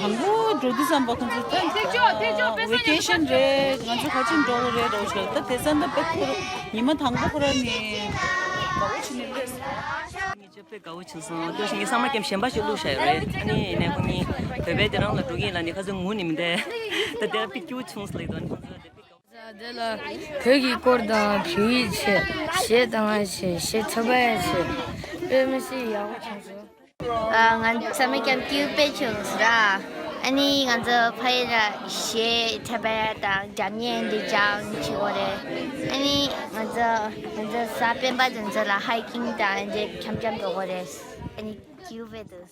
དང་པོ་འགྲོ་དུས་ཙམ་པ་ཁོ་ཚོ་ད་བེ་ཀེ་ཤན་རེད། ང་ཚོ་ག་ཅིག་འགྲོ་གི་རེད་འགྲོ་ཆོག་ད་དེ་ཙམ་ད་དཔེ་ཁོ་རང་ཉི་མ་དང་པོ་ཁོ་རང་ནི་དགའ་བོ་བྱས་ནས་སླེབས་སོང་། དཔེ་དགའ་བོ་བྱུང་སོང་། ལྟོས་ཤིག་ངས་ས་མ་ཀན་གཞན་པ་ཞིག་བླུགས་བཞག་ཡོད་རེད། ཨ་ནི་ཡིན་ནའི་ཁོ་གཉིས་བོད་པའི་དེ་རང་ལ་འགྲོ་གི་ཡིན་ལ་ནི་ཁ་སང་ངུ་ནི་མི་འདུག་ད་དེ་ལ་དཔེ་སྐྱིད་པོ་བྱུང་སོང་ལབ་ཡོད་དོ། ནི་ཁོ་ཚོ་དེ་དཔེ་དགའ་བོ། དེ་ལ་བོད་ཀྱི་སྐོར་དང་བོད་ཡིག་ཆེད་གཞས་བཏང་ཡ་ཆེད་གཞས་འཁྲབ་པ་ཡ་ཆེད་དཔེ་མི་སྲིད་ཡག་པོ་བྱུང་སོང་། ཨ་ང་ཚང་མས་ཀྱང་སྐྱིད་པོ་བྱུང་སོང་ར། ཨ་ནི་ང་ཚོ་ཕ་ཡུལ་ལ་གཞས་འཁྲབ་པ་དང་སྒྲ་སྙན་འདི་སྦྱང་བྱེད་དགོས་རེད། ཨ་ནི་ང་ཚོ་ང་ཚོ་གཟའ་སྤེན་པ་དེ་ཚོ་ལ་ཧའི་ཀིང་དང་འདི་འཁྱམ་འཁྱམ་འགྲོ་དགོས་རེད། ཨ་ནི་སྐྱིད་པོ་འདུག་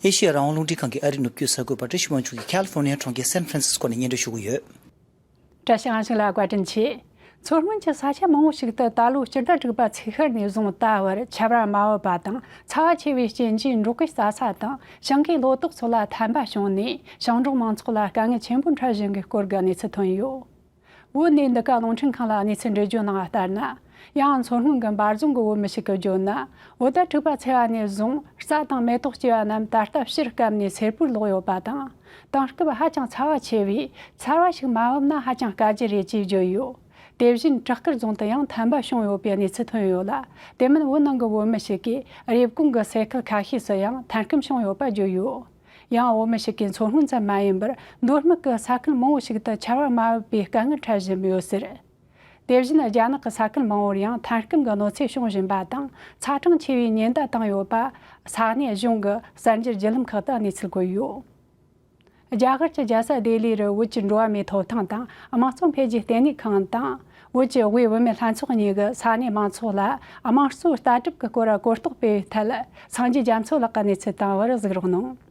ཨེ་ཤི་ཡ་རང་དབང་རླུང་འཕྲིན་ཁང་གི་ཨ་རིའི་ནུབ་རྒྱུད་གསར་འགོད་པ་བཀྲ་ཤིས་དབང་ཕྱུག་གིས་ཁ་ལི་ཧྥོར་ནི་ཡ་གྲོང་ཁྱེར་སན་ཧྥ་རན་སིས་ཀོ་ནས་སྙན་སྒྲོན་ཞུ་གི་ཡོད། བཀྲ་ཤིས་དབང་ཕྱུག་ལགས་བཀའ་དྲིན་ཆེ། མཚོ་སྔོན་གྱི་ས་ཆ་མང་བོ་ཞིག་ཏུ་ད་ལོ་སྤྱི་ཟླ་དྲུག་པ་ཚེས་ཤར་ནས་བཟུང་ད་བར་ཆར་པ་མ་བབས་པ་དང་ཚ་བ་ཆེ་བའི་རྐྱེན་གྱིས་འབྲོག་པའི་རྩྭ་ས་དང་ཞིང་ཁའི་ལོ་ཏོག་སོགས་ལ་ཐན་པ་བྱུང་ནས་ཞིང་འབྲོག་མང་ཚོགས་ལ་དཀའ་ངལ་ཆེན་པོ་འཕྲད་བཞིན་པའི་སྐོར་གྱི་གནས་ཚུལ་ཐོན་ཡོད། བོད་གནས་འདི་ག་རླུང་འཕྲིན་ཁང་ལ་གནས་ཚུལ་འགྲེལ་བརྗོད་གནང་བ་ལྟར་ན། ཡང་མཚོ་སྔོན་གྱི་འབའ་རྫོང་གི་བོད་མི་ཞིག་གིས་བརྗོད་ན། བོད་ཟླ་དྲུག་པ་ཚེས་པ་ནས་བཟུང་རྩྭ་དང་མེ་ཏོག་སྐྱེས་པ་རྣམས་ད་ལྟ་ཕྱིར་སྐམ་ནས་སེར་པོར་ལོག་ཡོད་པ་དང་། དེང་སྐབས་ཧ་ཅང་ཚ་བ་ཆེ་བས་ཚ་བ་ཞིག་མ་བབས་ན་ཧ་ཅང་དཀའ་རྒྱུ་རེད་ཅེས་བརྗོད་ཡོད། དེ་བཞིན་བྲག་དཀར་རྫོང་དུ་ཡང་ཐན་པ་བྱུང་ཡོད་པའི་གནས་ཚུལ་ཐོན་ཡོད་ལ། དེ་མིན་བོད་ནང་གི་བོད་མི་ཞིག་གིས་རེབ་གོང་གི་ས་ཁུལ་ཁ་ཤས་སུ་ཡང་ཐན་སྐམ་བྱུང་ཡོད་པ་བརྗོད་ཡོད། ཡང་བོད་མི་ཞིག་གིས་མཚོ་སྔོན་ཙམ་མ་ཡིན་པར་མདོ་སྨད་ཀྱི་ས་ཁུལ་མང་བོ་ཞིག་ཏུ་ཆར་པ་མ་བབས་པའི་དཀའ་ངལ་འཕྲད་བཞིན་ཡོད་ཟེར། དེ་བཞིན་རྒྱ་ནག་གི་ས་ཁུལ་མང་བོར་ཡང་ཐན་སྐམ་གྱི་གནོད་འཚེ་བྱུང་བཞིན་པ་དང་ཚ་གྲང་ཆེ་བའི་ཉེན་བརྡ་བཏང་ཡོད་པ་ས་གནས་གཞུང་གི་གསར་འགྱུར་བརྒྱུད་ལམ་ཁག་ཏུ་གནས་ཚུལ་བཀོད་ཡོད། རྒྱ་གར་གྱི་རྒྱལ་ས་ལྡི་ལིའི་བོད་ཀྱི་འགྲོ་བ་མིའི་ཐོབ་ཐང་དང་དམངས་གཙོ་འཕེལ་རྒྱས་ལྟེ་གནས་ཁང་དང་བོད་ཀྱི་དབུས་བུད་མེད་ལྷན་ཚོགས་གཉིས་ཀྱིས་ས་གནས་མང་ཚོགས་ལ་དམངས་གཙོའི་ལྟ་གྲུབ་ཀྱི་སྐོར་གོ་རྟོགས་སྤེལ་བའི་ཐད་སངས་རྒྱས་རྒྱ་མཚོ་ལགས་ཀྱིས་གནས་ཚུལ་བཏང་བར་གཟིགས་རོགས་གནང་།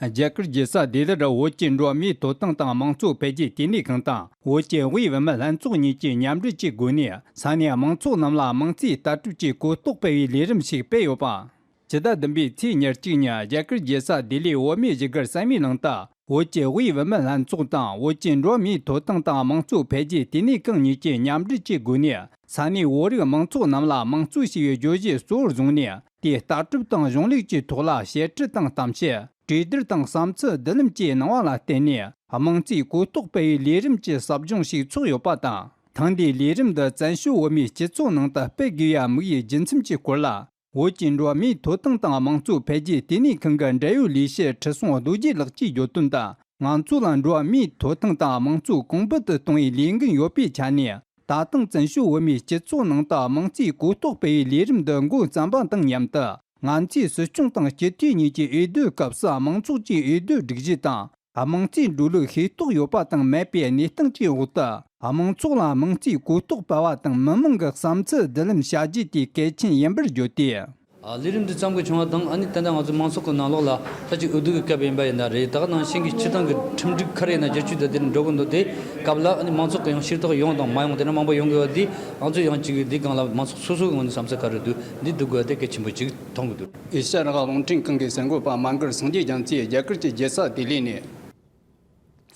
རྒྱ་གར་རྒྱལ་ས་ལྡི་ལིར་བོད་ཀྱི་འགྲོ་བ་མིའི་ཐོབ་ཐང་དང་དམངས་གཙོ་འཕེལ་རྒྱས་ལྟེ་གནས་ཁང་དང་བོད་ཀྱི་དབུས་བུད་མེད་ལྷན་ཚོགས་གཉིས་ཀྱིས་མཉམ་འབྲེལ་གྱི་སྒོ་ནས་ས་གནས་དམངས་ཚོགས་རྣམས་ལ་དམངས་གཙོའི་ལྟ་གྲུབ་ཀྱི་གོ་རྟོགས་སྤེལ་བའི་ལས་རིམ་ཞིག་སྤེལ་ཡོད་པ། ཕྱི་ཟླ་བདུན་པའི་ཚེས་ཉེར་གཅིག་ཉིན་རྒྱ་གར་རྒྱལ་ས་ལྡི་ལིའི་བོད་མིའི་བཞུགས་སྒར་གསར་མའི་ནང་དུ། བོད་ཀྱི་དབུས་བུད་མེད་ལྷན་ཚོགས་དང་བོད་ཀྱི་འགྲོ་བ་མིའི་ཐོབ་ཐང་དང་དམངས་གཙོ་འཕེལ་རྒྱས་ལྟེ་གནས་ཁང་གཉིས་ཀྱིས་མཉམ་འབྲེལ་གྱི་སྒོ་ནས་ས་གནས་བོད་རིགས་མང་ཚོགས་རྣམས་ལ་དམངས་གཙོ་ཞེས་པའི་བརྗོད་གཞི་གཙོ་བོར་བཟུང་ནས་དེའི་ལྟ་གྲུབ་དང་གཞུང་ལུགས་ཀྱི་ཐོག་ལ་བཤད་ཁྲིད་དང་གཏམ་བཤད། གྲོས་བསྡུར་དང་བསམ་ཚུལ་བསྡུ་ལེན་བཅས་གནང་བ་ལ་བརྟེན་ནས་དམངས་གཙོའི་གོ་རྟོགས་སྤེལ་བའི་ལས་རིམ་གྱི་ཟབ་སྦྱོང་ཞིག་ཚོགས་ཡོད་པ་དང་། ཐེངས་འདིའི་ལས་རིམ་འདི་བཙན་བྱོལ་བོད་མིའི་སྤྱི་ཚོགས་ནང་དུ་སྤེལ་དགོས་ཡ་དམིགས་ཡུལ་རྒྱུ་མཚན་གྱི་སྐོར་ལ། བོད་ཀྱི་འགྲོ་བ་མིའི་ཐོབ་ཐང་དང་དམངས་གཙོ་འཕེལ་རྒྱས་ལྟེ་གནས་ཁང་གི་འབྲེལ་ཡོད་ལས་བྱེད་ཁྲི་སྲོང་རྡོ་རྗེ་ལགས་ཀྱིས་བརྗོད་དོན་དུ། ང་ཚོ་ལ་འགྲོ་བ་མིའི་ཐོབ་ཐང་དང་དམངས་གཙོ་གོང་འཕེལ་དུ་གཏོང་བའི་ལས་འགན་ཡོད་པའི་ཆ་ནས། ད་ཐེངས་བཙན་བྱོལ་བོད་མིའི་སྤྱི་ཚོགས་ནང་དུ་དམངས་གཙོའི་གོ་རྟོགས་སྤེལ་བའི་ལས་རིམ་འདི་འགོ་བརྩམས་པ་དང་མཉམ་དུ། ང་ཚོས་སྲིད་སྐྱོང་དང་སྤྱི་འཐུས་གཉིས་ཀྱི་འོས་བསྡུའི་སྐབས་སུ་དམངས་ཚོགས་ཀྱི་འོས་བསྡུའི་སྒྲིག་གཞི་དང་། དམངས་གཙོའི་འགྲོ་ལུགས་ཤེས་རྟོགས་ཡོད་པ་དང་མེད་པའི་གནས་སྟངས་ཀྱི་འོག་ཏུ། དམངས་ཚོགས་ལ་དམངས་གཙོའི་གོ་རྟོགས་སྤེལ་བ་དང་མི་མང་གི་བསམ་ཚུལ་བསྡུ་ལེན་བྱ་རྒྱུ་དེ་གལ་ཆེན་ཡིན་པར་བརྗོད་དེ། ལས་རིམ་འདི་བརྩམས་དགོས་བྱུང་བ་དང་། ཨ་ནི་ད་ལྟ་ང་ཚོ་མང་ཚོགས་ཀྱི་ནང་ལོགས་ལ་ད་ཅིག་འོས་བསྡུ་གི་སྐབས་ཡིན་པ་ཡིན་ན་རེད། ད་ག་ནང་བཞིན་གྱི་སྤྱིར་བཏང་གི་ཁྲིམས་སྒྲིག་ག་རེ་ཡིན་ན་བསྒྱུར་བཅོས་དང་དེ་འགྲོ་གི་འདུག་དེ་སྐབས་ལ་ཨ་ནི་མང་ཚོགས་ཀྱི་ཡང་ཤེས་རྟོགས་ཡོང་དང་མ་ཡོང་དེ་འདྲ་མང་པོ་ཡོང་དགོས་པ་འདི། ང་ཚོ་ཡང་ཅིག་འདི་སྒང་ལ་མང་ཚོགས་སོ་སོའི་ངོས་ནས་བསམ་ཚུལ་ག་རེ་འདུག་འདི་འདུག་དགོས་པ་དེ་གལ་ཆེན་པོ་ཅིག་མཐོང་གི་འདུག་ཨེ་ཤ་ཡ་རང་དབང་རླུང་འཕྲིན་ཁང་གི་གསར་འགོད་པ་མ་གར་སངས་རྒྱས་རྒྱ་མཚོས་རྒྱ་གར་གྱི་རྒྱལ་ས་ལྡི་ལི་ནས།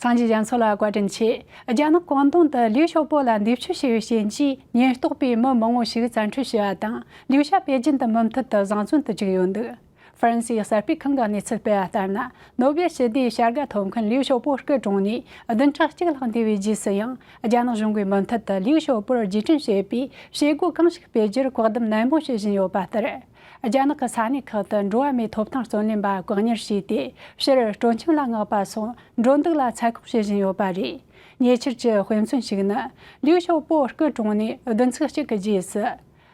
སངས་རྒྱས་རྒྱ་མཚོ་ལ་བཀའ་དྲིན་ཆེ། རྒྱ་ནག་ཀོང་ཏུང་དུ་ལིའུ་ཞའོ་པོ་ལ་འདས་མཆོད་བྱས་པའི་རྐྱེན་གྱིས་ཉེན་རྟོག་པས་མི་མང་པོ་ཞིག་བཙན་ཁྲིད་བྱས་པ་དང་། ལིའུ་ཞ་པེ་ཅིན་དུ་མུ་མཐུད་དུ་བཟང་བཙོན་དུ་བཅུག་ཡོད་འདུག་ཧྥ་རན་སིའི་གསར་སྤེལ་ཁང་གི་གནས་ཚུལ་སྤེལ་བ་ལྟར་ན། ནོ་སྦེལ་ཞི་བདེའི་བྱ་དགའ་ཐོབ་མཁན་ལིའུ་ཞའོ་པོ་སྐུ་གྲོངས་ནས་བདུན་ཕྲག་གཅིག་ལྷག་འདས་པའི་རྗེས་སུ་ཡང་། རྒྱ་ནག་གཞུང་གིས་མུ་མཐུད་དུ་ལིའུ་ཞའོ་པོར་རྗེས་དྲན་བྱེད་པའི་བྱེད་སྒོ་གང་ཞིག་སྤེལ་རྒྱུར་བཀག་སྡོམ་ནན་པོ་བྱེད་བཞིན་ཡོད་པ་ལྟར། རྒྱ་ནག་གི་ས་གནས་ཁག་ཏུ་འགྲོ་བ་མིའི་ཐོབ་ཐང་རྩོད་ལེན་པ་བཀག་ཉར་བྱས་ཏེ། ཕྱིར་སྤྲོ་འཆམ་ལ་མངགས་པ་སོགས་འགྲོ་འདུག་ལ་ཚ་གྱོང་བྱེད་བཞིན་ཡོད་པ་རེད། ཉེ་ཆར་གྱི་དཔེ་མཚོན་ཞིག་ནི། ལིའུ་ཞའོ་པོ་སྐུ་གྲོངས་ནས་བདུན་ཚིགས་གཅིག་གི་རྗེས་སུ།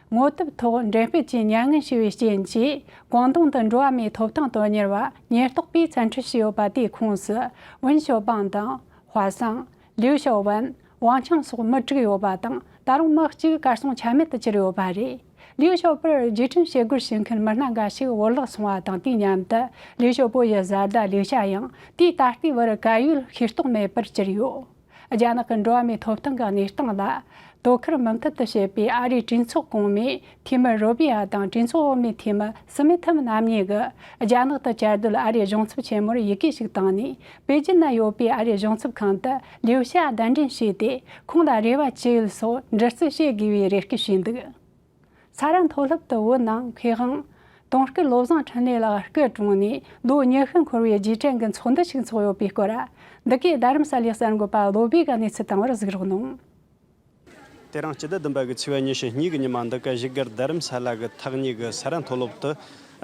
ངོ་དེབ་ཐོག་འགྲེམས་སྤེལ་གྱིས་མྱ་ངན་བྱས་པའི་རྐྱེན་གྱིས། ཀོང་ཏུང་དུ་འགྲོ་བ་མིའི་ཐོབ་ཐང་དོན་གཉེར་བ་ཉེན་རྟོག་པས་བཙན་ཁྲིད་བྱས་ཡོད་པ་དེའི་ཁོངས་སུ། ཝུན་ཞའོ་པང་དང་། ཧྭ་སང་། ལིའུ་ཞའོ་ཝན། ཝང་ཆང་སོགས་མི་དྲུག་ཡོད་པ་དང་། ད་རུང་མི་གཅིག་གར་སོང་ཆ་མེད་དུ་གྱུར་ཡོད་པ་རེད། ལིའུ་ཞའོ་པོར་རྗེས་དྲན་བྱེད་སྒོར་ཞུགས་མཁན་མི་སྣ་འགའ་ཞིག་བོར་བརླག་སོང་བ་དང་། དུས་མཉམ་དུ་ལིའུ་ཞའོ་པོ་ཡི་བཟའ་ཟླ་ལིའུ་ཞ་ཡང་དུས་ད་ལྟའི་བར་ག་ཡོད་ཤེས་རྟོགས་མེད་པར་གྱུར་ཡོད། རྒྱ་ནག་གི་འགྲོ་བ་མིའི་ཐོབ་ཐང་གི་གནས་སྟངས་ལ་དོ་ཁུར་མུ་མཐུད་དུ་བྱེད་པའི་ཨ་རིའི་གྲོས་ཚོགས་གོང་མའི་འཐུས་མི་རོ་བྷི་ཡ་དང་གྲོས་ཚོགས་འོག་མའི་འཐུས་མི་སི་མི་ཐིམ་རྣམ་གཉིས་ཀྱིས་རྒྱ་ནག་ཏུ་བཅའ་སྡོད་ཨ་རིའི་གཞུང་ཚབ་ཆེན་མོར་ཡི་གེ་ཞིག་བཏང་ནས། པེ་ཅིན་ན་ཡོད་པའི་ཨ་རིའི་གཞུང་ཚབ་ཁང་དུ་ལིའུ་ཞ་གདན་འདྲེན་བྱས་ཏེ། ཁོང་ལ་རེ་བ་ཅི་ཡོད་སོགས་འདྲི་རྩད་བྱེད་དགོས་པའི་རེ་སྐུལ་བྱས་འདུག་ས་རཱ་མཐོ་སློབ་ཏུ་བོད་ནང་མཁས་དབང་དུང་དཀར་བློ་བཟང་འཕྲིན་ལས་ལགས་སྐུ་གྲོངས་ནས་ལོ་ཉི་ཤུ་འཁོར་བའི་རྗེས་དྲན་གྱི་ཚོགས་འདུ་ཞིག་འཚོགས་ཡོད་པའི་སྐོར། འདི་གའི་རྡ་རམ་ས་ལའི་གསར་འགོད་པ་བློ་བྷེ་གིས་གནས་ཚུལ་བཏང་བར་གཟིགས་རོགས་གནང་། དེ་རིང་སྤྱི་ཟླ་བདུན་པ་གི་ཚེས་པ་ཉི་ཤུ་གཉིས་གི་ཉི་མ་འདི་ག་བཞུགས་སྒར་རྡ་རམ་ས་ལ་གི་ཐག་ཉེ་གི་ས་རཱ་མཐོ་སློབ་ཏུ།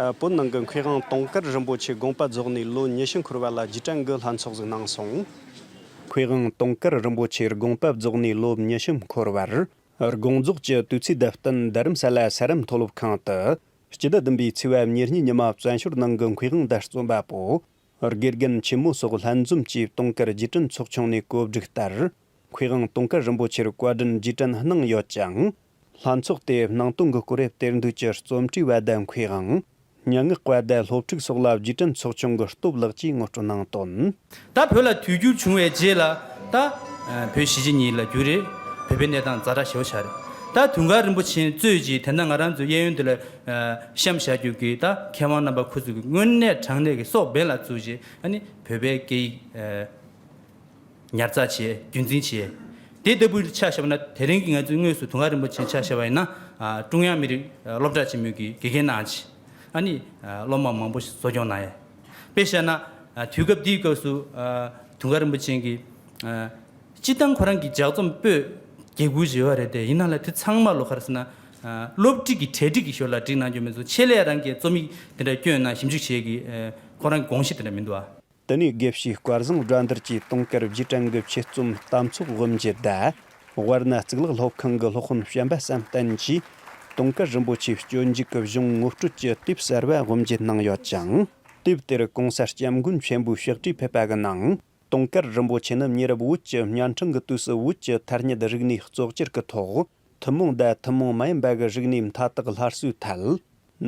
ཨ། བོད་ནང་གི་མཁས་དབང་དུང་དཀར་རིན་པོ་ཆེ་དགོངས་པ་རྫོགས་ནས་ལོ་ཉི་ཤུ་འཁོར་བ་ལ་རྗེས་དྲན་གྱི་ལྷན་ཚོགས་ཟིག་གནང་སོང་། མཁས་དབང་དུང་དཀར་རིན་པོ་ཆེ་དགོངས་པ་རྫོགས་ནས་ལོ་ཉི་ཤུ་འཁོར་བར། དགོངས་རྫོགས་ཀྱི་དུས་ཚིགས་དང་བསྟུན་རྡ་རམ་ས་ལ་ས་རཱ་མཐོ་སློབ་ཁང་དུ། སྤྱི་ཟླ་བདུན་པའི་ཚེས་པ་ཉེར་གཉིས་ཉི་མ་བཙན་བྱོལ་ནང་གི་མཁས་དབང་དང་རྩོམ་པ་པོ། དགེ་རྒན་ཆེན་མོ་སོགས་ལྷན་འཛོམས་ཀྱིས་དུང་དཀར་རྗེས་དྲན་ཚོགས་ཆུང་ནས་གོ་སྒྲིག་ལྟར། མཁས་དབང་དུང་དཀར་རིན་པོ་ཆེར་བཀའ་དྲིན་རྗེས་དྲན་གནང་ཡོད་ཅིང་། ལྷན་ཚོགས་དེ་སྣང་སྟོང་གི་སྐོར་རབ་གཏེར་འདོན་གྱི་རྩོམ་སྒྲིག་པ་དང་མཁས་དབང་། སྙན་ངག་པ་དང་སློབ་ཕྲུག་སོགས་ལ་རྗེས་དྲན་ཚོགས་ཆུང་གི་སྟོབས་ལགས་ཀྱིས་ངོ་སྤྲོད་གནང་དོན། ད་བོད་ལ་དུས་འགྱུར་བྱུང་བའི་རྗེས་ལ་ད་བོད་གཞིས་བྱེས་གཉིས་ལ་འགྱུར་རེད། བོད་པའི་གནས་སྟངས་ཛ་དྲག་ཞེ་པོ་ཆགས་རེད། ད་དུང་དཀར་རིན་པོ་ཆེ་གཙོས་ཀྱི་དེ་འདྲ་ང་རང་ཚོའི་གཡས་གཡོན་དེ་ལ་གཤམ་བཞག་རྒྱུ་གི་ད་མཁས་དབང་རྣམ་པ་ཁོ་ཚོ་གི་དངོས་གནས་དྲང་གནས་ཀྱི་སྲོག་འབེན་ལ་བཙུགས་བྱས། ཨ་ནི་བོད་པའི་སྐད་ཡིག་ཉར་ཚགས་བྱས། རྒྱུན་འཛིན་བྱས། དེ་ལྟ་བུའི་ཆ་བཞག་པ་ན། དེ་རིང་གི་ང་ཚོའི་དངོས་སུ་དུང་དཀར་རིན་པོ་ཆེ་ཆ་བཞག་པ་ཡིན་ན། ཨ། ཀྲུང་དབྱང་མི་རིགས་སློབ་གྲྭ་ཆེན་མོའི་གི་དགེ་རྒན་གནང་བྱས། ཨ་ནི། ཨ། སློབ་མ་མང་པོ་ཞིག་གསོ་སྐྱོང་གནང་ཡས། དཔེ་བཞག་ན། ཨ། དུས་སྐབས་འདིའི་སྐབས་སུ། ཨ། དུང་དཀར་རིན་པོ་ཆེ་གིས། ཨ། སྤྱིར་བཏང་ཁོ་རང་གི་ལྗགས་རྩོམ་པོད་བརྒྱད་དགུ་ཡོད་པ་རེད་དེ། ཡིན་ན་ལ་དེ་ཚང་མ་ལོ་ག་རེ་ཟེར་ན། ཨ། སློབ་ཁྲིད་ཀྱི་གྲ་སྒྲིག་གི་ཞོར་ལ་བསྒྲིགས་གནང་རྒྱུ་མིན་སོང་། ཆེད་ལས་རང་གིས་རྩོམ་ཡིག་དེ་འདྲ་བསྐྱོན་གནང་ཞིབ་འཇུག་བྱེད་ཀྱི། ཨ། ཁོ་རང་གི་དགོངས་གཞི་དེ་འདྲ་མི་འདུག་ཨ། དེ་ནས་དགེ་བཤེས་སྐལ་བཟང་དགྲ་འདུལ་གྱིས་དུང་དཀར་རྗེས་དྲན་གྱི་ཆེད་རྩོམ་གཏམ་ཚོགས་དབུ་འབྱེད་དང་། དབར་ན་གཙུག་ལག་སློབ་ཁང་གི་སློབ་དཔོན་བྱམས་པ་བསམ་གཏན་གྱིས་དུང་དཀར་རིན་པོ་ཆེའི་སྤྱོད་འཇུག་གི་གཞུང་ངོ་སྤྲོད་ཀྱི་དེབ་གསར་བ་དབུ་འབྱེད་གནང་ཡོད་ཅིང་། དེབ་དེར་གོང་ས་སྐྱབས་མགོན་ཆེན་པོས་ཕྱག་བྲིས་ཕེབས་པ་གི་ནང་། དུང་དཀར་རིན་པོ་ཆེ་ནི་མྱི་རབས་བོད་ཀྱི་གཉའ་འཕྲང་གི་དུས་སུ་བོད་ཀྱི་ཐ་སྙད་རིག་གནས་གཙོ་བཅོས་ཀྱི་ཐོག་ཐུན་མོང་དང་ཐུན་མོང་མ་ཡིན་པ་གི་རིག་གནས་མཐའ་དག་སླར་གསོའི་ཐད།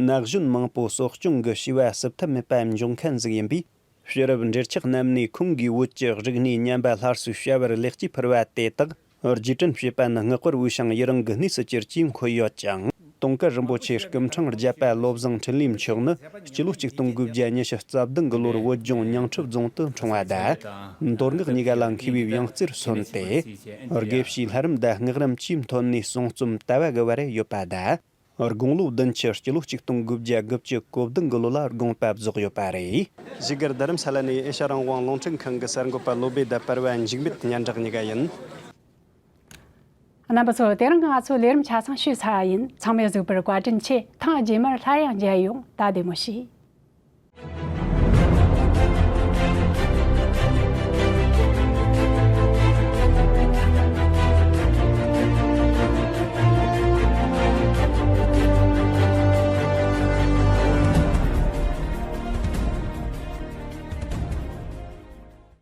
ན་གཞོན་མང་པོ་གསོ་སྐྱོང་གི་བྱ་བ་བསུབ་ཐབས་མེད་པ་འབྱུང་མཁན་ཟིག་ཡིན་པས། ཕྱི་རབས་འབྲེལ་ཆགས་རྣམས་ནས་ཁོང་གིས་བོད་ཀྱི་རིག་གནས་ཉམས་པ་སླར་གསོའི་བྱ་བར་ལེགས་སྐྱེས་ཕུལ་བ་དེ་དག་རྗེས་དྲན་བྱེད་པ་ནི་སྔགས་པར་བོས་ཤིང་ཡི་རང་གི་གནས་སུ་གྱུར་ཅེས་འཁོད་ཡོད་ཅིང་། དུང་དཀར་རིན་པོ་ཆེའི་སྐུ་ཕྲེང་བརྒྱད་པ་བློ་བཟང་འཕྲིན་ལས་མཆོག་ནི་སྤྱི་ལོ་ཆིག་སྟོང་དགུ་བརྒྱ་ཉི་ཤུ་རྩ་བདུན་གྱི་ལོར་བོད་ལྗོངས་ཉིང་ཁྲི་རྫོང་དུ་འཁྲུངས་པ་དང་། མདོ་སྔགས་གཉིས་ཀ་ལ་མཁས་པའི་ཡང་རྩེར་སོན་ཏེ། དགེ་བཤེས་ལྷ་རམས་དང་སྔགས་རམས་ཀྱི་མཐུ་ནས་གསུང་རྩོམ་དལ་བ་གི་བར་ཡོད་པ་དང་། དགུང་ལོ་བདུན་ཅུ། སྤྱི་ལོ་ཆིག་སྟོང་དགུ་བརྒྱ་དགུ་བཅུ་གོ་བདུན་གྱི་ལོ་ལ་དགོངས་པ་རྫོགས་ཡོད་པ་རེད། བཞུགས་སྒར་རྡ་རམ་ས་ལ་ནས་ཨེ་ཤ་རང་དབང་རླུང་འཕྲིན་ཁང་གི་གསར་འགོད་པ་བློ་བྷེ་དང་པར་པ་འཇིགས་མེད་སྙན་གྲགས་གཉིས་ཀ་ཡིན། རྣམ་པ་ཚོ། དེ་རིང་གི་ང་ཚོའི་ལས་རིམ་ཆ་ཚང་ཞུས་ཚར་བ་ཡིན། ཚང་མས་གཟིགས་པར་བཀའ་དྲིན་ཆེ། ཐེངས་རྗེས་མར་སླར་ཡང་མཇལ་ཡོང་། ད་བདེ་མོ་བྱོས།